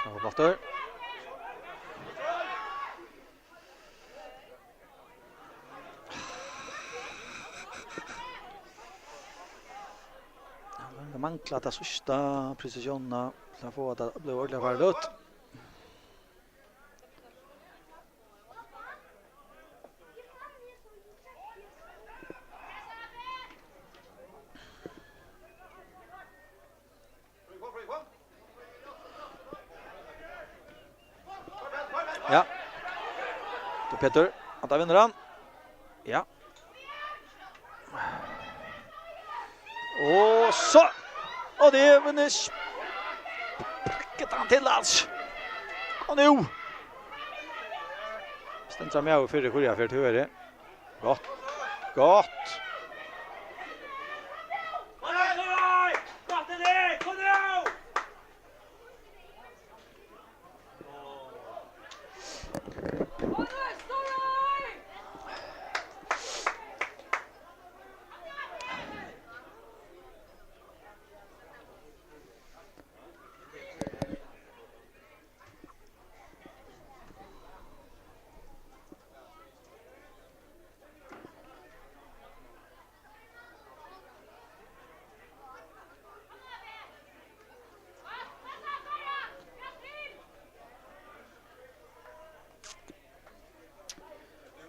Og bóltur. Hann manglar tað síðsta, presisjónina, til at fáa tað at blíva ordiliga farligt. Ja. Til Petur. Hann tar vinnur hann. Ja. Og so. Og tað er vinnur. Get hann til, Lars. Og nú. Stendur hann við fyri hvørja ferð, tú er det. Gott. Gott.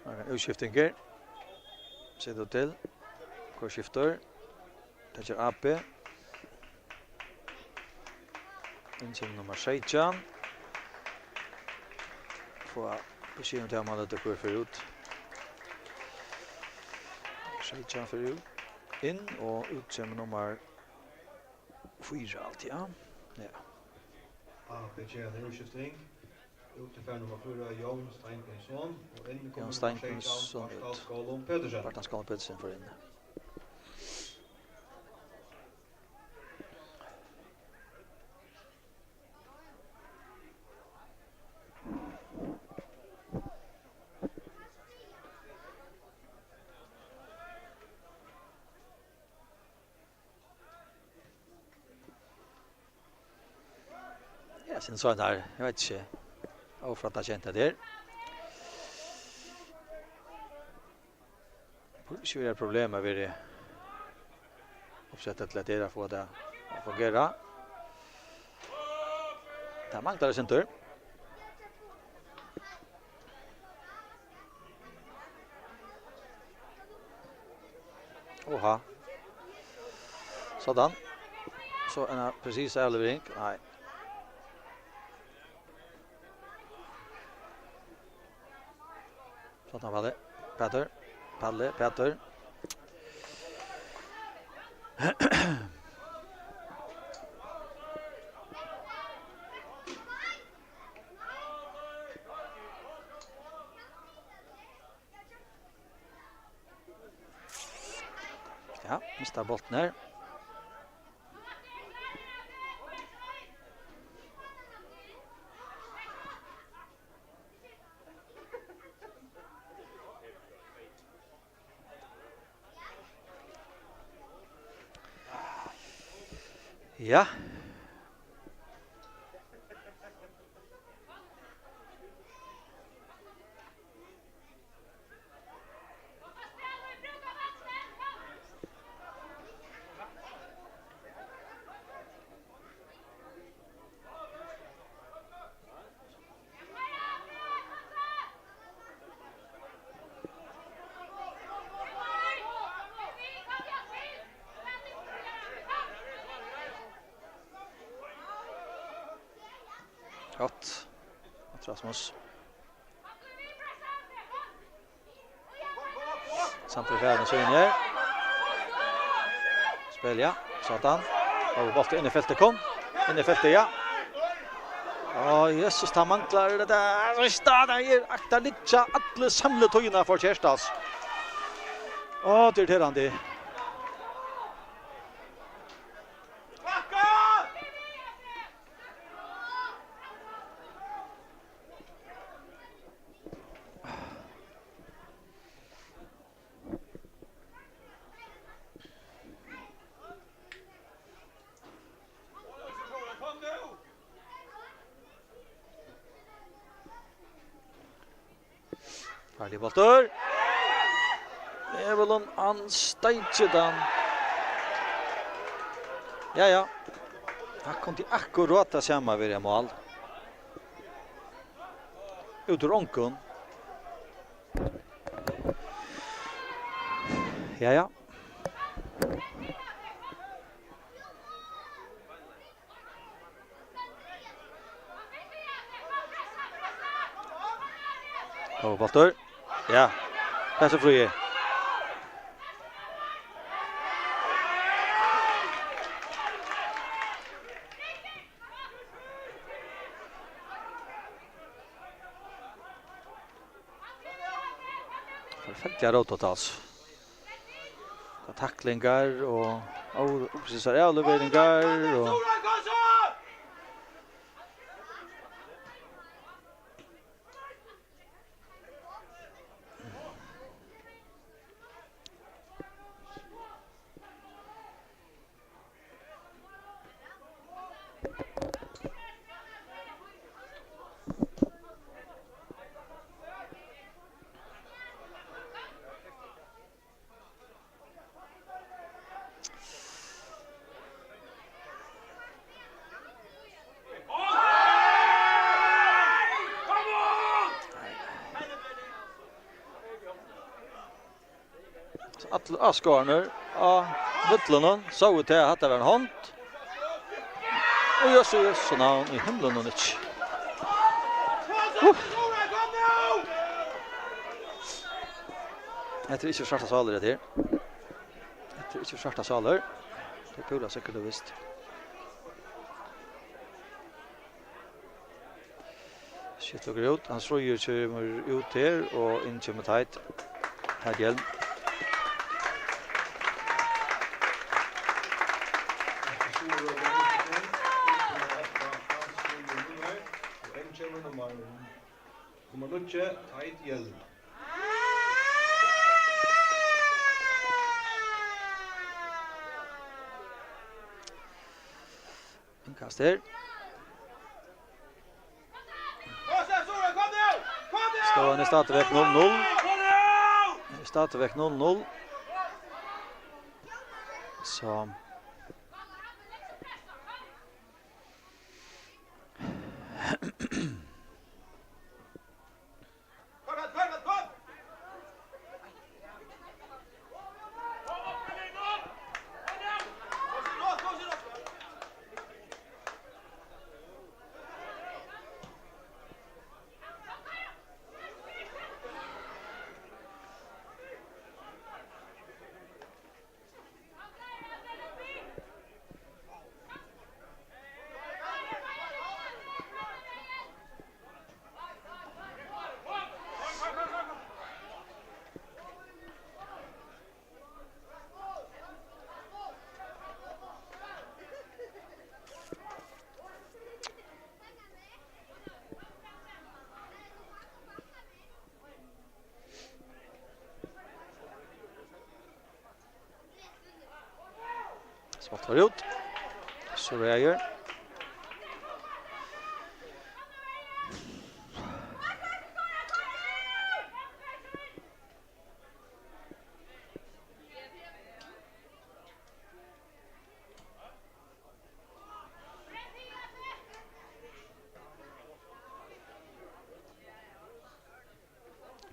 Her er útskiftingar. Seta til. Hvør skiftir? Tað ger A B. Inn kemur nummar seytjan. Fáa besked um tað, man letur hvør fer út. Seytjan fer út. Inn og út kemur nummar fýra, alt, ja. Ja. A B ger eina útskifting. Út fer nummar fýra, Jón Steinbjørnsson, og inn kemur Jón nummar seytjan, Steinbjørnsson út. Bartan Skálum Petersen. Bartan Skálum Petersen fer inn. Ja, sum sagt, eg veit ikki. Ófrættakent, tað har. Burde ikki vera eitt problem at vera uppsett til at fáa tað at fungera. Tað manglar eitt sindur. Oha. Sådan. So ein presis avlevering. Nei. Sådan, Palle. Petur. Palle, Petur. Ja, mistar bóltin her. Ja. Gott. Gott, Rasmus. Sandra Færøyar, Søren her. Spæl, ja. Sådan. Og bóltur inn í feltið, kom. Inn í feltið, ja. Á, Jesus, tað manglar tað har. So, tað er, tað liggja allir samlaðir tøkini forkert, altso. Á, tað er irriterandi. Farligur bóltur. Evelyn, hann steikir hann. Ja, ja. Hann kundi akkurát tað sama verið mál. Út úr ongum. Ja, ja. Góður bóltur. Ja. Passer Fríði. Forferdiliga rótut, altso. Tað taklingar og ó-, uppreistar avleveringar og So allir áskoðararnir á vøllinum sóu tað, at hatta var ein hond. Og Jesu, Jesu navn í himlinum ikki. Uh. Hetta er ikki svartar sálir, hetta her. Hetta er ikki svartar sálir. Tað er púra sikkurt og vist. Skifta okur út. Hans Fríður kemur út her, og inn kemur Teit Heidhjelm. Og inn kemur nummar, nummar níggju, Teit Hjelm. Innkast her. Støðan er stadigvæk null null. Stadigvæk null null. So. Spælt var út. So ræður.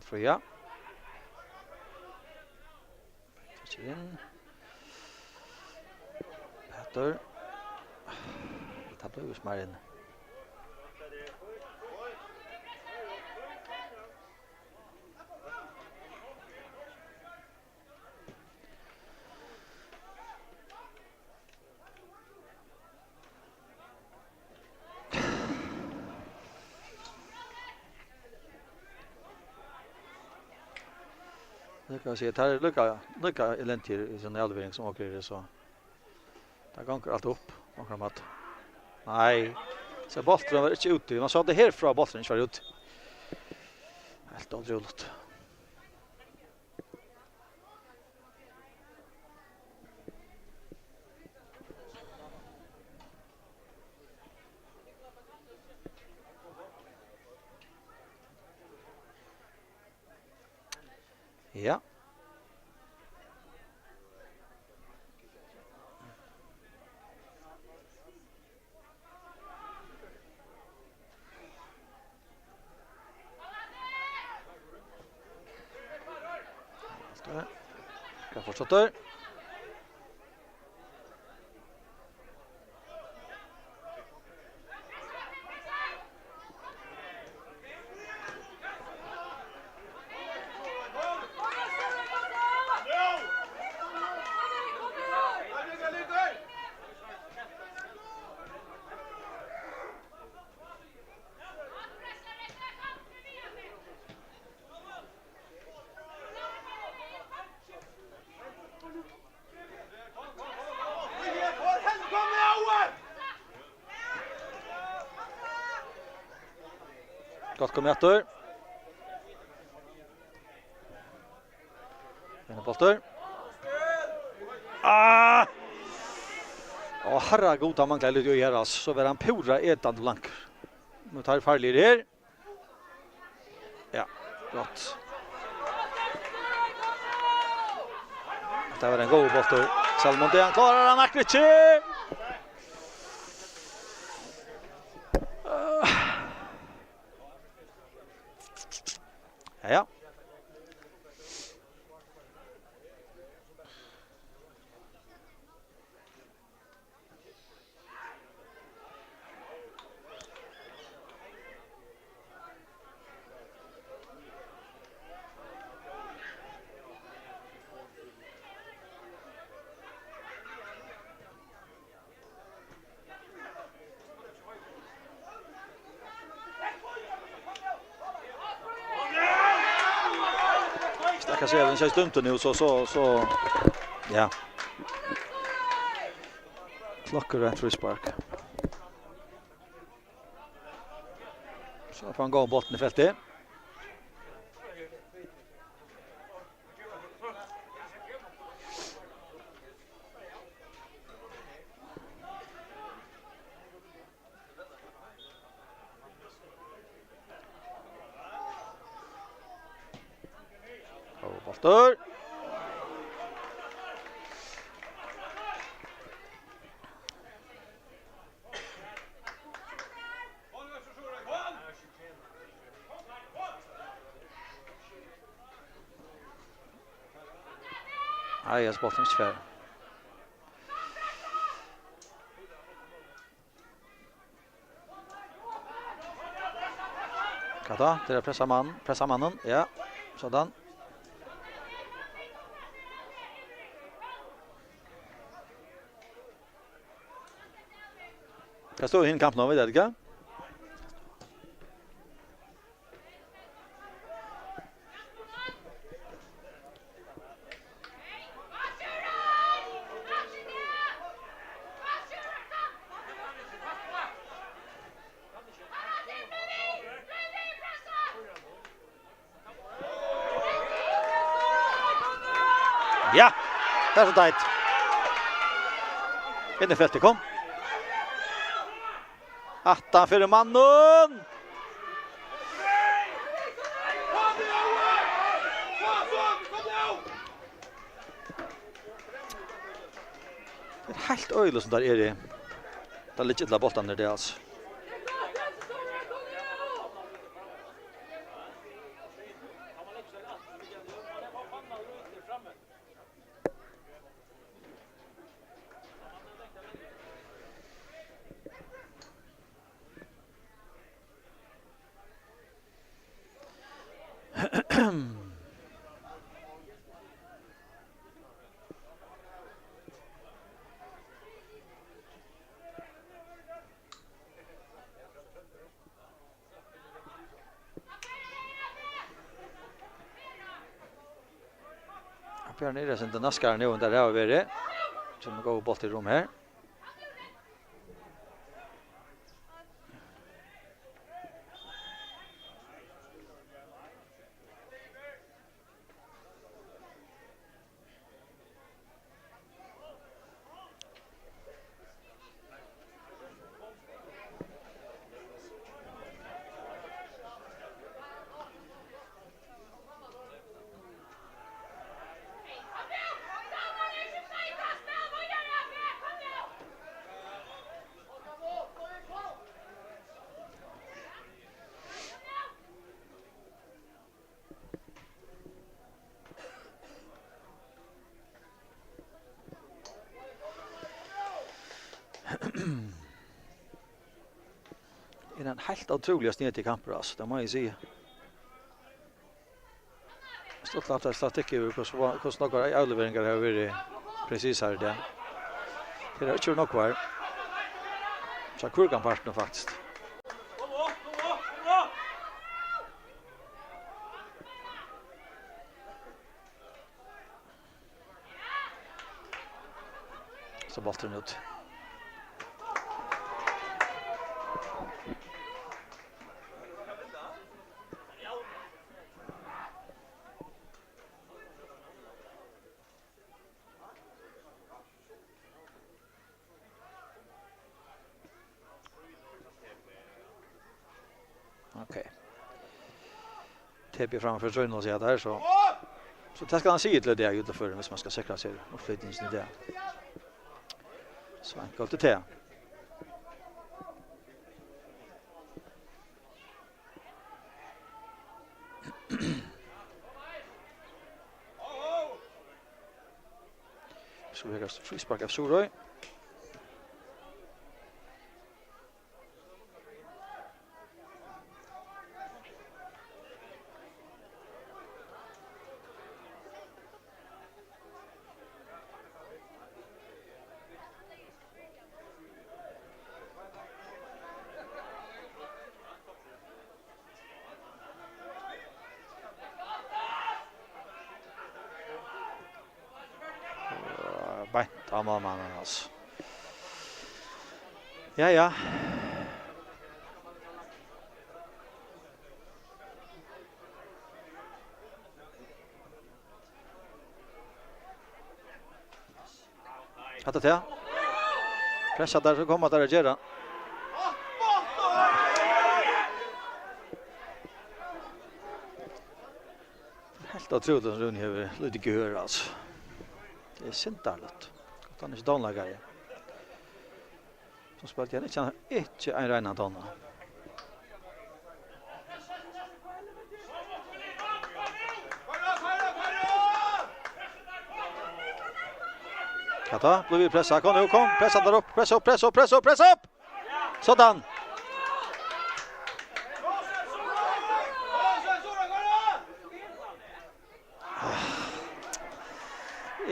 Fríða. Trekkir inn. Pætur. Tað bleiv ikki meir inni. Nú kann eg siga, tað er líka, líka elendigir í síni avlevering sum okur eru, so tað gongur alt upp, okkurt mat. Nei, so bólturin var ikki úti. Man sá tað herfrá, bólturin ikki var úti. Heilt ótrúligt. Ja. Skal fortsette. Gott komið aftur. Ein bóltur. Ah! Á, harra gud, hann manglar lítið í her, altso. So var hann púra etandi blankur. Nú tar farligir her. Ja, gott. Tað var ein góður bóltur. Salomon, tað hann klárar, hann akkurat ikki. Ja, ja. Stakkars Elin, seg dømdur nú, so, so, so, ja. Klokkureint fríspark. So fær hann góðan bóltin í feltið. Og bóltur. Nei, eg spurdi ikki før. Hvat tá? Tað er at pressa mann, pressa mannin. Ja, sådan. Hvat stóð í hinum kampinum, veit eg ikki. Ja, tað er so deiligt. Inn í feltið, kom. Aftan fyri mannin. Tað er heilt øgiliga, sum teir eru. Teir liggja illa boltarnir, tað, altso. Bjørn Iversen, tað naskar nú, enn tað hava verið. Kemur góður bóltur í rúm her. Er ein heilt ótrúliga snedigur kampur, altso, tað má eg siga. Stuttligt at statistikk yvir, hvussu, hvussu nógvar avleveringar hava verið presisar í dag. Tað er ikki nógvar. So hvør kann partin, faktiskt. So bólturin út. Ok. T B framfyri trýnið, siga teir, so, so tað skal hann siga til í dag, út af førum, hvis man skal sikra seg uppflytingina í dag. So enkelt er tað. So her er fríspark av Suðuroy. Beint á málmannin, altso. Ja, ja. Hatta tað. Pressa teir, so koma teir at gera. Heilt ótrúligt, at Rúni hevur lítið gehør, altso. Tað er syndarligt. At hann ikki tónleikari. So spældi hann ikki, ikki ein reinan tóna. Hvat tá? Blívur pressað. Kom nú, kom. Pressa teir upp. Pressa upp, pressa upp, pressa upp, pressa upp! Sådan.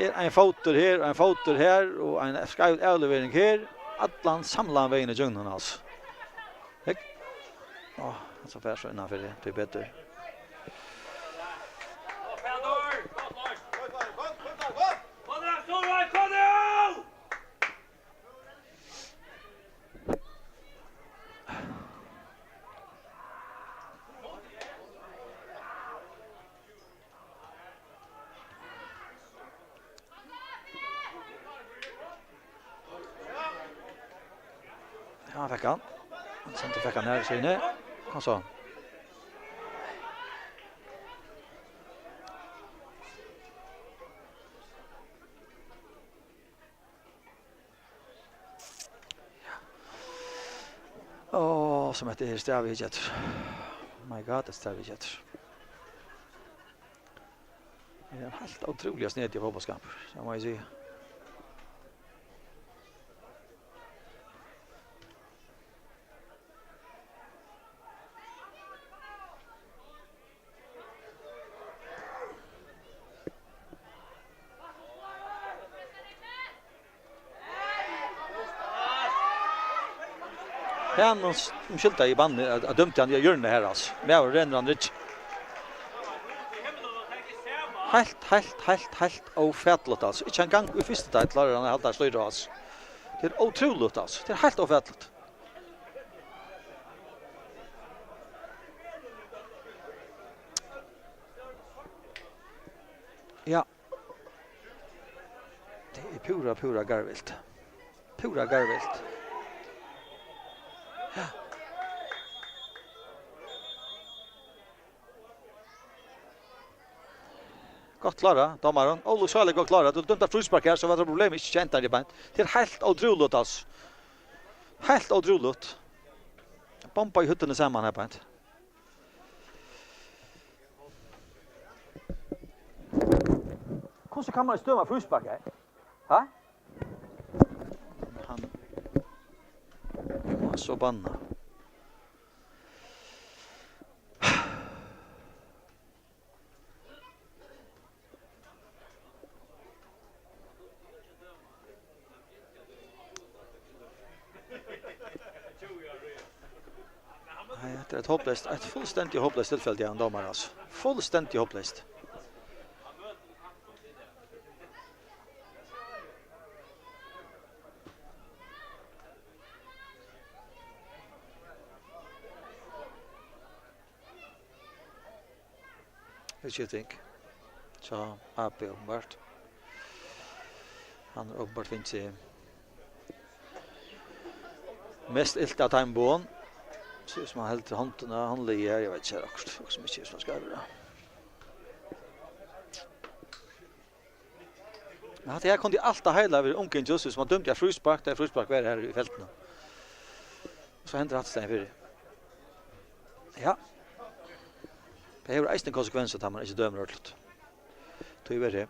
Er ein fótur her, ein fótur her, og ein skeiv avlevering her. Allan samlaðan vegin ígjøgnum, altso. Hygg. Á, so fer so innanfyri, tí betur. Ja, hann fekk hann. Hann sendi, fekk hann her, Sýni. Kom so. Áh, sum hetta her stavir ikki eftir. My God, hetta stavir ikki eftir. Tað er ein heilt ótrúliga snedigur fótbóltskampur, tað má eg siga. Hann s-, umskylda í banni, at, at dømdi hann í hjørnuni her, altso. Maður rennur hann rygg. Heilt, heilt, heilt, heilt ófatiligt, altso. Ikki eingong í fyrstu deild klárar hann at halda stýri á, altso. Tað er ótrúligt, altso. Tað er heilt ófatiligt. Ja. Tað er púra, púra garvilt. Púra garvilt. Ja. Gott klárað, dómarin. Ólukksáliga gott klárað. Tú dømdi eitt fríspark her, so var tað problem, ikki kent hann beint. Tað er heilt ótrúligt, altso. Heilt ótrúligt. Bomba í høvdinum saman her beint. Hvussu kann man støða fríspark her? Ha? Hann. Hann var so bannað. Nei, hetta er eitt hópleyst, eitt fullstendiga hópleyst tilfeldi av ein dómara, altso. Fullstendiga hópleyst. Útskifting hjá A B, openbart. Hann hevur openbart fingið seg mest ilt av teimum báðum. Sær út sum hann heldur hondina, hondina her, eg veit ikki, her er okkurt, okkurt sum ikki er sum tað skal vera. Men hatta her kundi alt tað heila verið umgingið, sum man dømdi eitt fríspark, tað fríspark var her í feltinum. So hendir hatta staðin fyri. Ja. Tað hevur eisini konsekvensir, tá man ikki dømir ordentligt. Tíverri.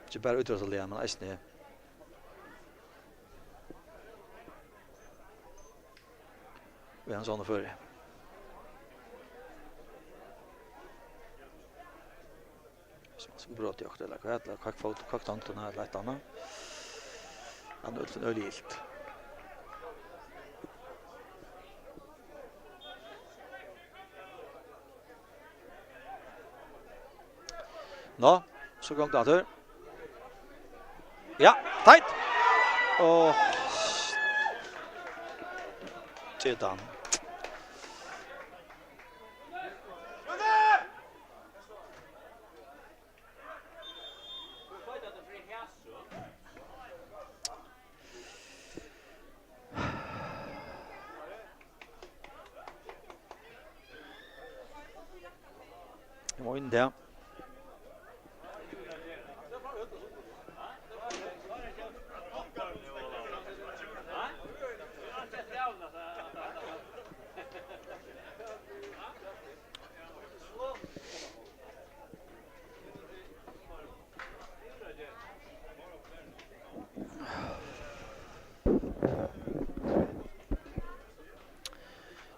Ikki bara ítróttaliga, men eisini við ein sovorðnan føri. Sum, sum brotið okkurt, ella hvat, ella koyrt fót, koyrt hondina, ella eitt annað. Hann er øll, øll ilt. Nå, so gongur tað aftur. Ja, tætt. Og Titan. Eg má inn í tað.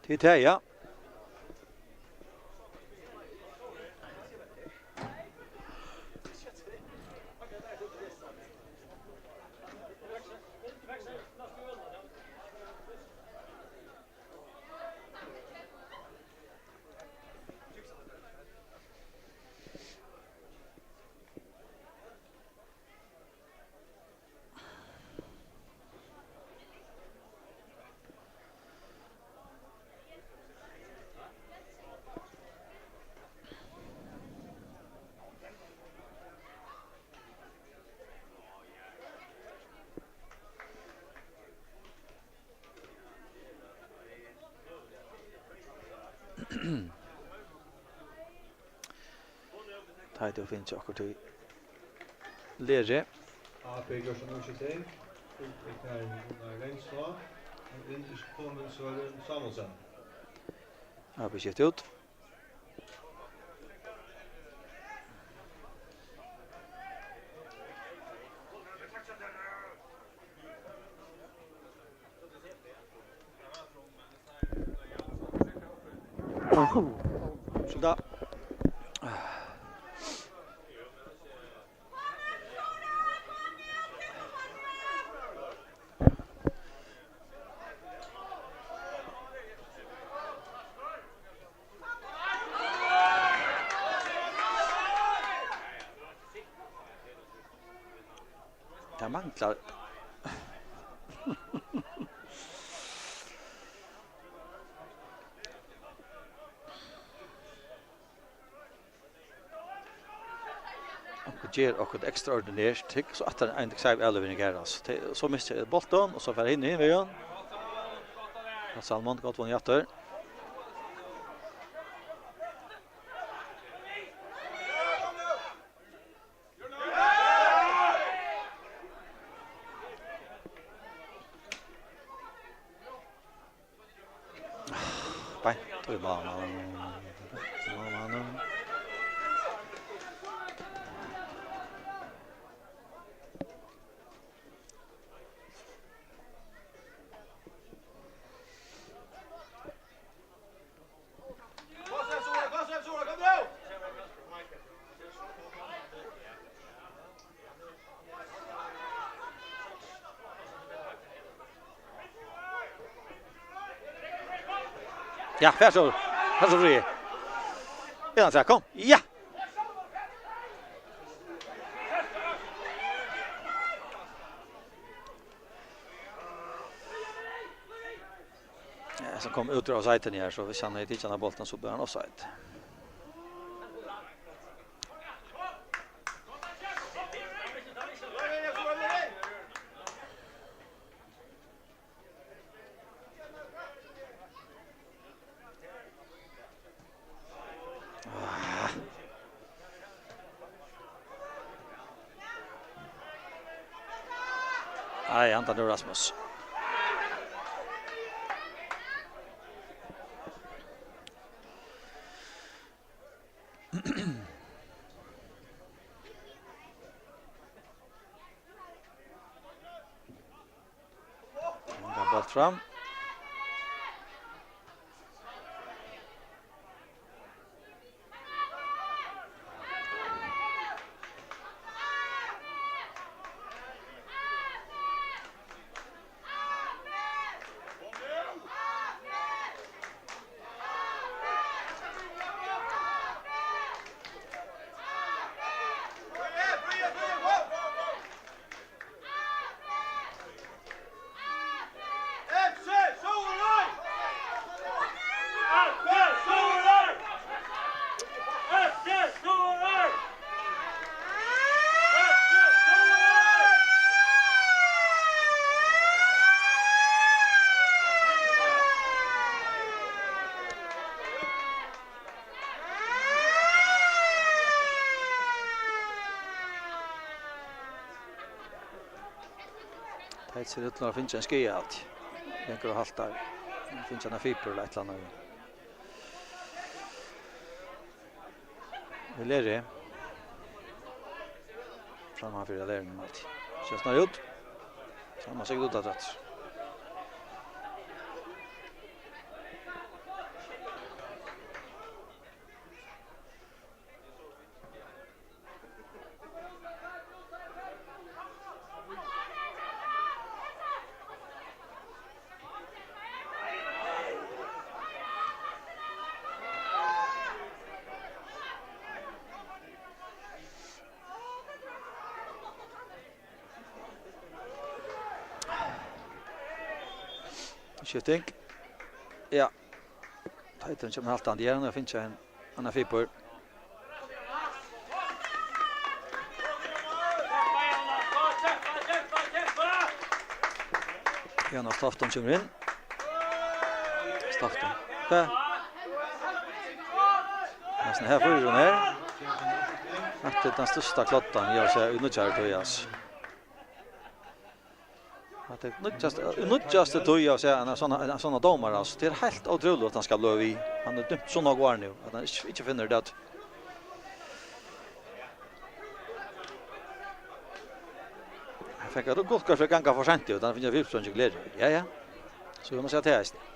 Tað er tað, ja. Tá ið tú finnur okkurt í Leri. A P gjørt seg nú ikki til. Fylgir her Gunnar Rengsvá. Og inn er komin Søren Samuelsen. A P skift út. So da. Tað manglar. Onkur ger okkurt ekstraordinært, hygg, so aftan ein seiv avlevering her, altso. Tey, so missa tey bóltin, og so fara hinir hin vegin. Ja, Salmon, gott vunnið aftur. Beint í málið. Í málið. Ja, far so. Far so frí. Ja, so kom. Ja. Ja, sum kom út úr offside her, so viss hann hevði tikið hana bóltin, so bleiv hann offside. Ah. Ai, handan er Rasmus. Hann kann bólt fram. Tað sær út til at hava fingið ein skaða, alt. Longur og haltar. Fingið eina fibur ella eitt ella annað. Við Leri. Framman fyri Leri, alt. Sær snar út. Sær man sikkurt út aftur. Skifting. Ja. Teitur kemur haltandi her, hann hevur fingið ein annan fibur. Jonas Tofton kemur inn. Tofton. Hvat? Hasin her fýrurin her. Hatta er tann størsta kloddan, eg havi sæð í nýggjari tíð, altso. Hatta er nýggjasta, nýggjasta tíð, eg havi sæð ein sånn, ein sånn dómara, altso. Tað er heilt ótrúligt, at hann skal blíva við. Hann hevur dømt so nógv ár nú, at hann ikki, ikki finnur tað. Hann fekk eitt gult kort fyri at ganga for seint út, hann fekk ein fyribroyting í glerið. Ja, ja. So vit mugu siga tað eisini.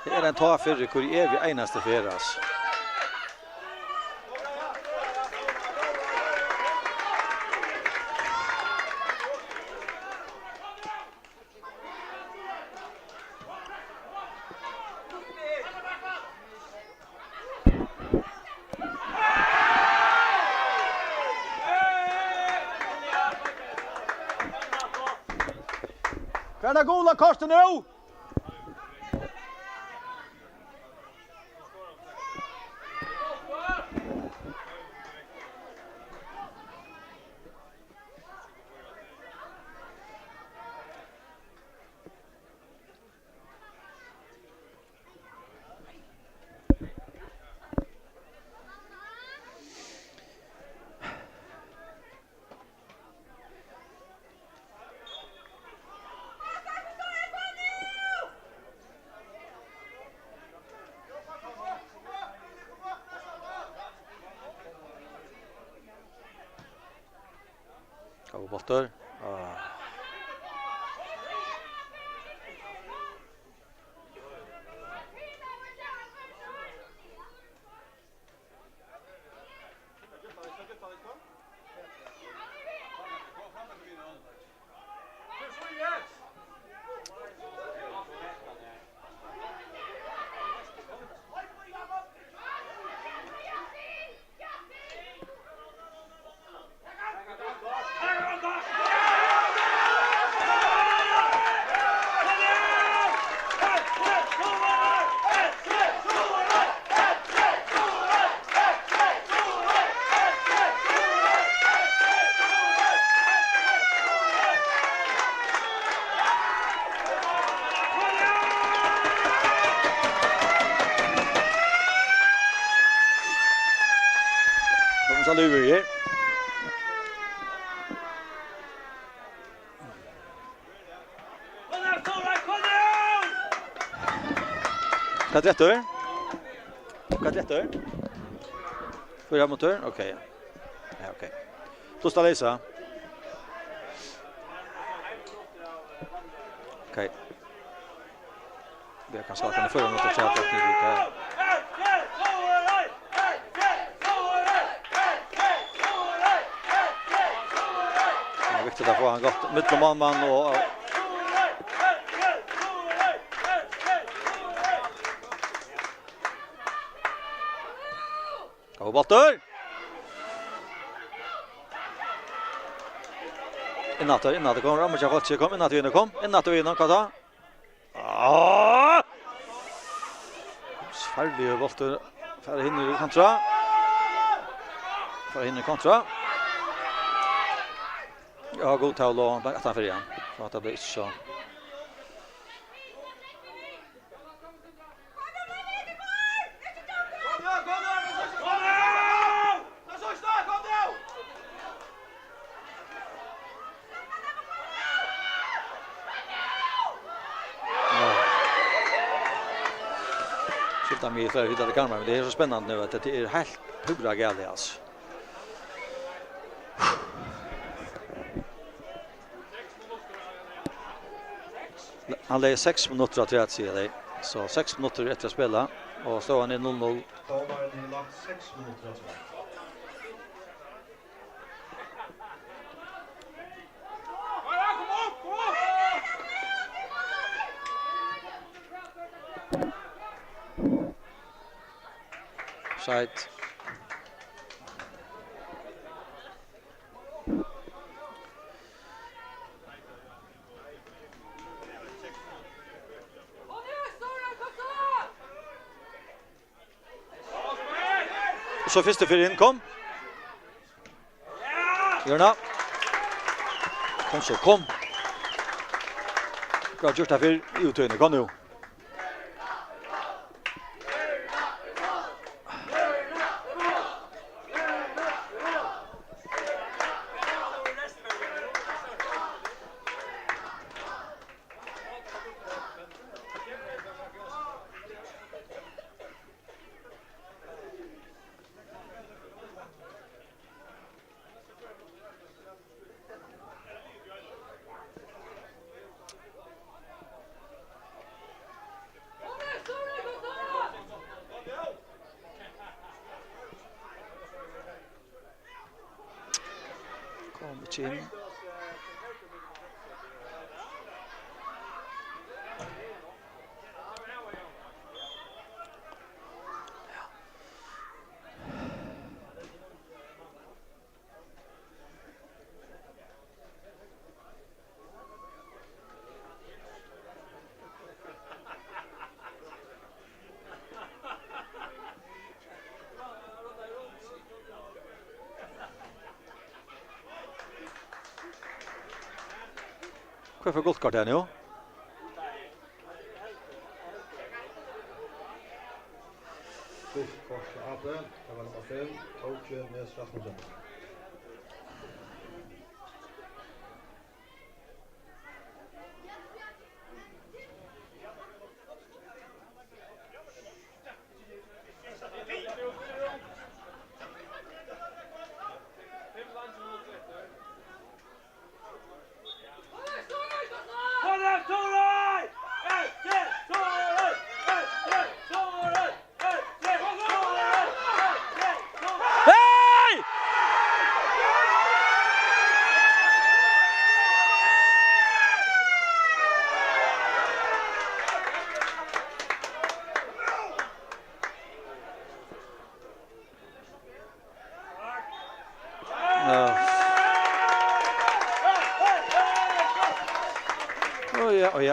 Tað er ein tá fyri hvør evig einasta ferð, altso. Hvar er tað gula kortið nú? Og bóltur. Ah. Kom så, Lúðvík. Hvat dretur? Hvat dretur? Fýra minuttir? Ok, ja. Ja, ok. Pláss at leysa. Ok. Vit hava kanska fýra minuttir til at taka niður her. Tað er viktigt at fáa hann gott millum málmann og Góður bóltur. Inn aftur, inn aftur, kom, Ramur, kom, inn aftur, inn, kom, inn aftur, inn, hvat tá? Ah! Farligur bóltur. Fara hinir í kontra. Fara hinir í kontra. Ja, góð tavla, men aftan fyri hann. So at tað bleiv ikki so. Skifta meg í fleiri hitaði kamera, men tað er so spennandi nú, at tað er heilt púra galið, altso. Hann legði seks minuttir afturat, siga tey. So seks minuttir eftir at spæla, og støðan er null null. Dómarin hevur lagt seks minuttir afturat. Offside. So fyrstu fyri inn, kom. Hjørna. Kom so, kom. Bra gjørt her fyri útøyni, kom nú. Kom ikki inn. Hvør fær gult kort her nú? Gult kort til Abe, tað var nummar fimm, Tóki Næs Rasmussen.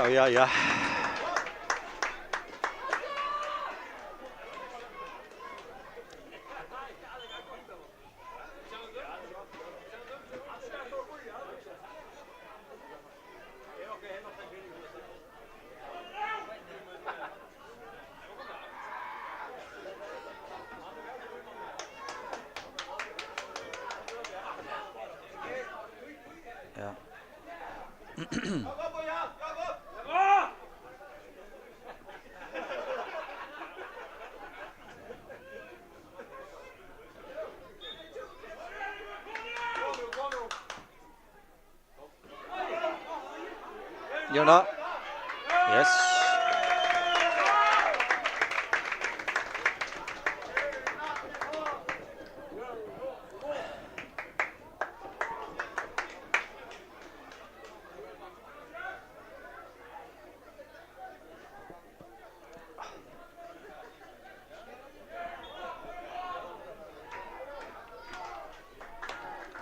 Ja, ja. Ja. Hjørna. Yes.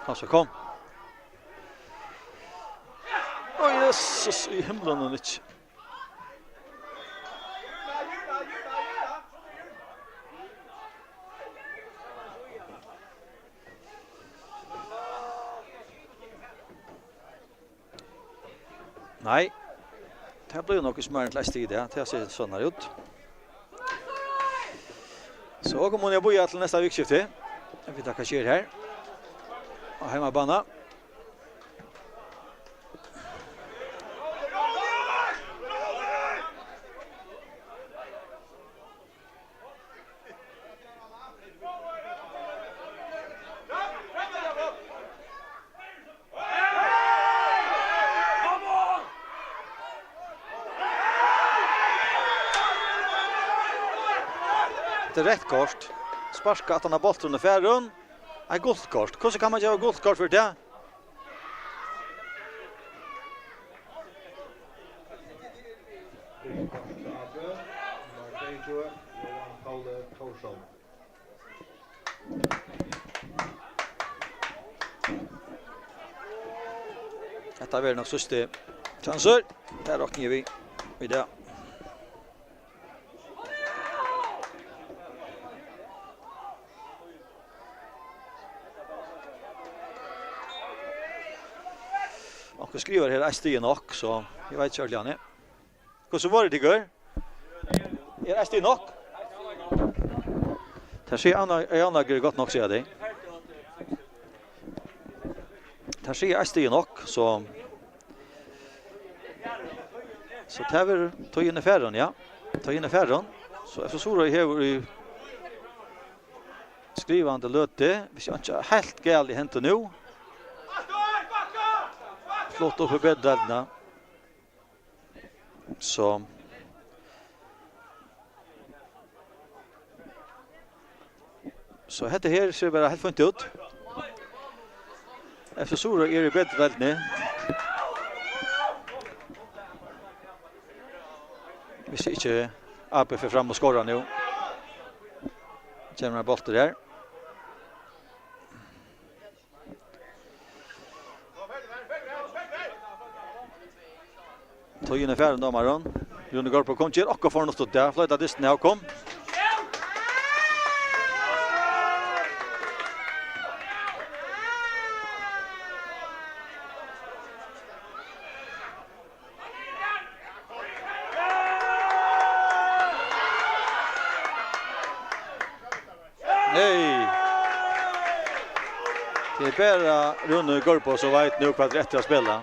Kom so, kom. Ó, Jesus í himlunum, ikki. Nei. Tað blívur nokk ikki meir enn til eitt stig í dag. Tað sær soleiðis út. So, okur mugu bíða til næsta vikuskifti. Vit vita, hvat skjer her. Á heimabana. Hetta er reytt kort. Sparka aftan á bóltin og fara. Eitt gult kort. Hvussu kann man geva gult kort fyri tað? Reytt kort til A B, nummar tveyogtjúgu, Jóan Pauli Tórshavn. Hetta verður nokk síðsti kjansur. Tað rokni eg við í dag. Onkur skrivar her, eitt stig er nokk, so eg veit ikki ordiliga, Janni. Hvussu vóru tykur? Er eitt stig nokk? Tað sigur Anna, Anna ger gott nokk, siga tey. Tað sigur eitt stig nokk, so, so tað verður, tíðin er farin, ja. Tíðin er farin. So F C Suðuroy hevur í skrivandi løtu, hvis eg ikki heilt galið hendi nú, flutt upp í betri deildina. So. So hetta her sær bara heilt fínt út. F C Suðuroy er í betri deildini. Hvis ikki A B fer fram og skorar nú. Kemur ein bóltur her. Tíðin er farin, dómarin. Rúni Gorbo, kom, ger okkurt fornuftigt, ja. Floyta dystin av, kom. Hey. Tað er bara Rúni Gorbo, sum veit nú, hvat er eftir at spæla.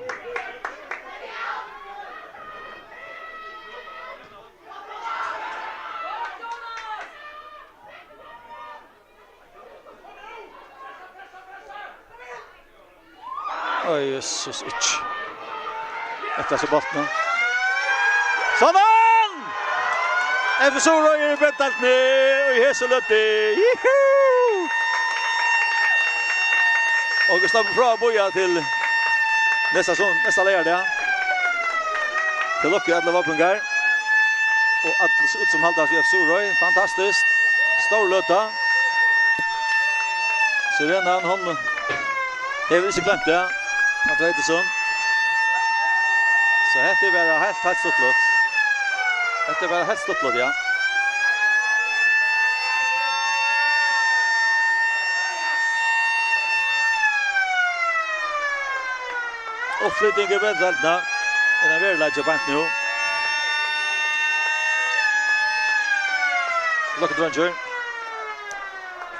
Ó, Jesus, ikki. Eftir hasa bóltin. Sådan! F C Suðuroy er í betri deildini í hesi løtu. Juhu! Og vit sleppa frá at bíða til næsta sunn-, næsta leygardag. Til lukku, allir vápningar. Og allir út sum halda við F C Suðuroy. Fantastiskt. Stór løta. Sirenan, hon hevur ikki gloymt tað. Hann veit tað so. So hetta er bara heilt, heilt stuttligt. Hetta er bara heilt stuttligt, ja. Uppflyting í Vetrardeildina er ein veruleiki beint nú. Lukka, dreingir.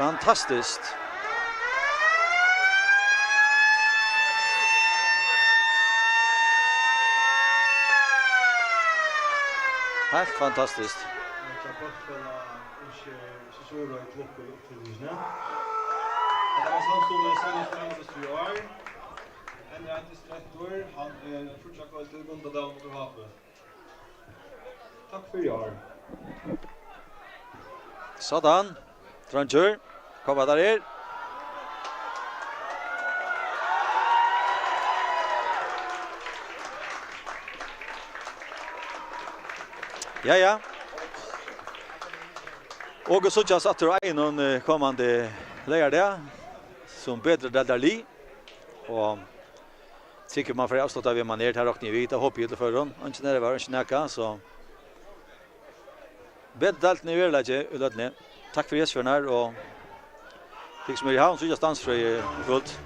Fantastiskt. Heilt fantastiskt. Hjá Bóltfelag ynskir Sesur Roy Klukku uppfyllingina. Hetta var samstundis seinast finalist í ár. Enn er ein dyslektari, hann er fríggjakvøldið í Gundadal móti Hábø. Takk fyri í ár. Sådan. Dreingir, koma teir her. Ja, ja. Okur síggjast aftur á Eiðinum, eh, komandi leygardag sum Vetrardeildarlið. Og sikkurt man fer avslutta við man er, tað rokni eg við, tað hopi eg til Føroyum. Eingin nervar, eingin nakað, so Vetrardeildin er veruleiki í løtuni. Takk fyri hesa ferðina her, og tykkum sum eru í Havn, síggjast dansfrøði í kvøld.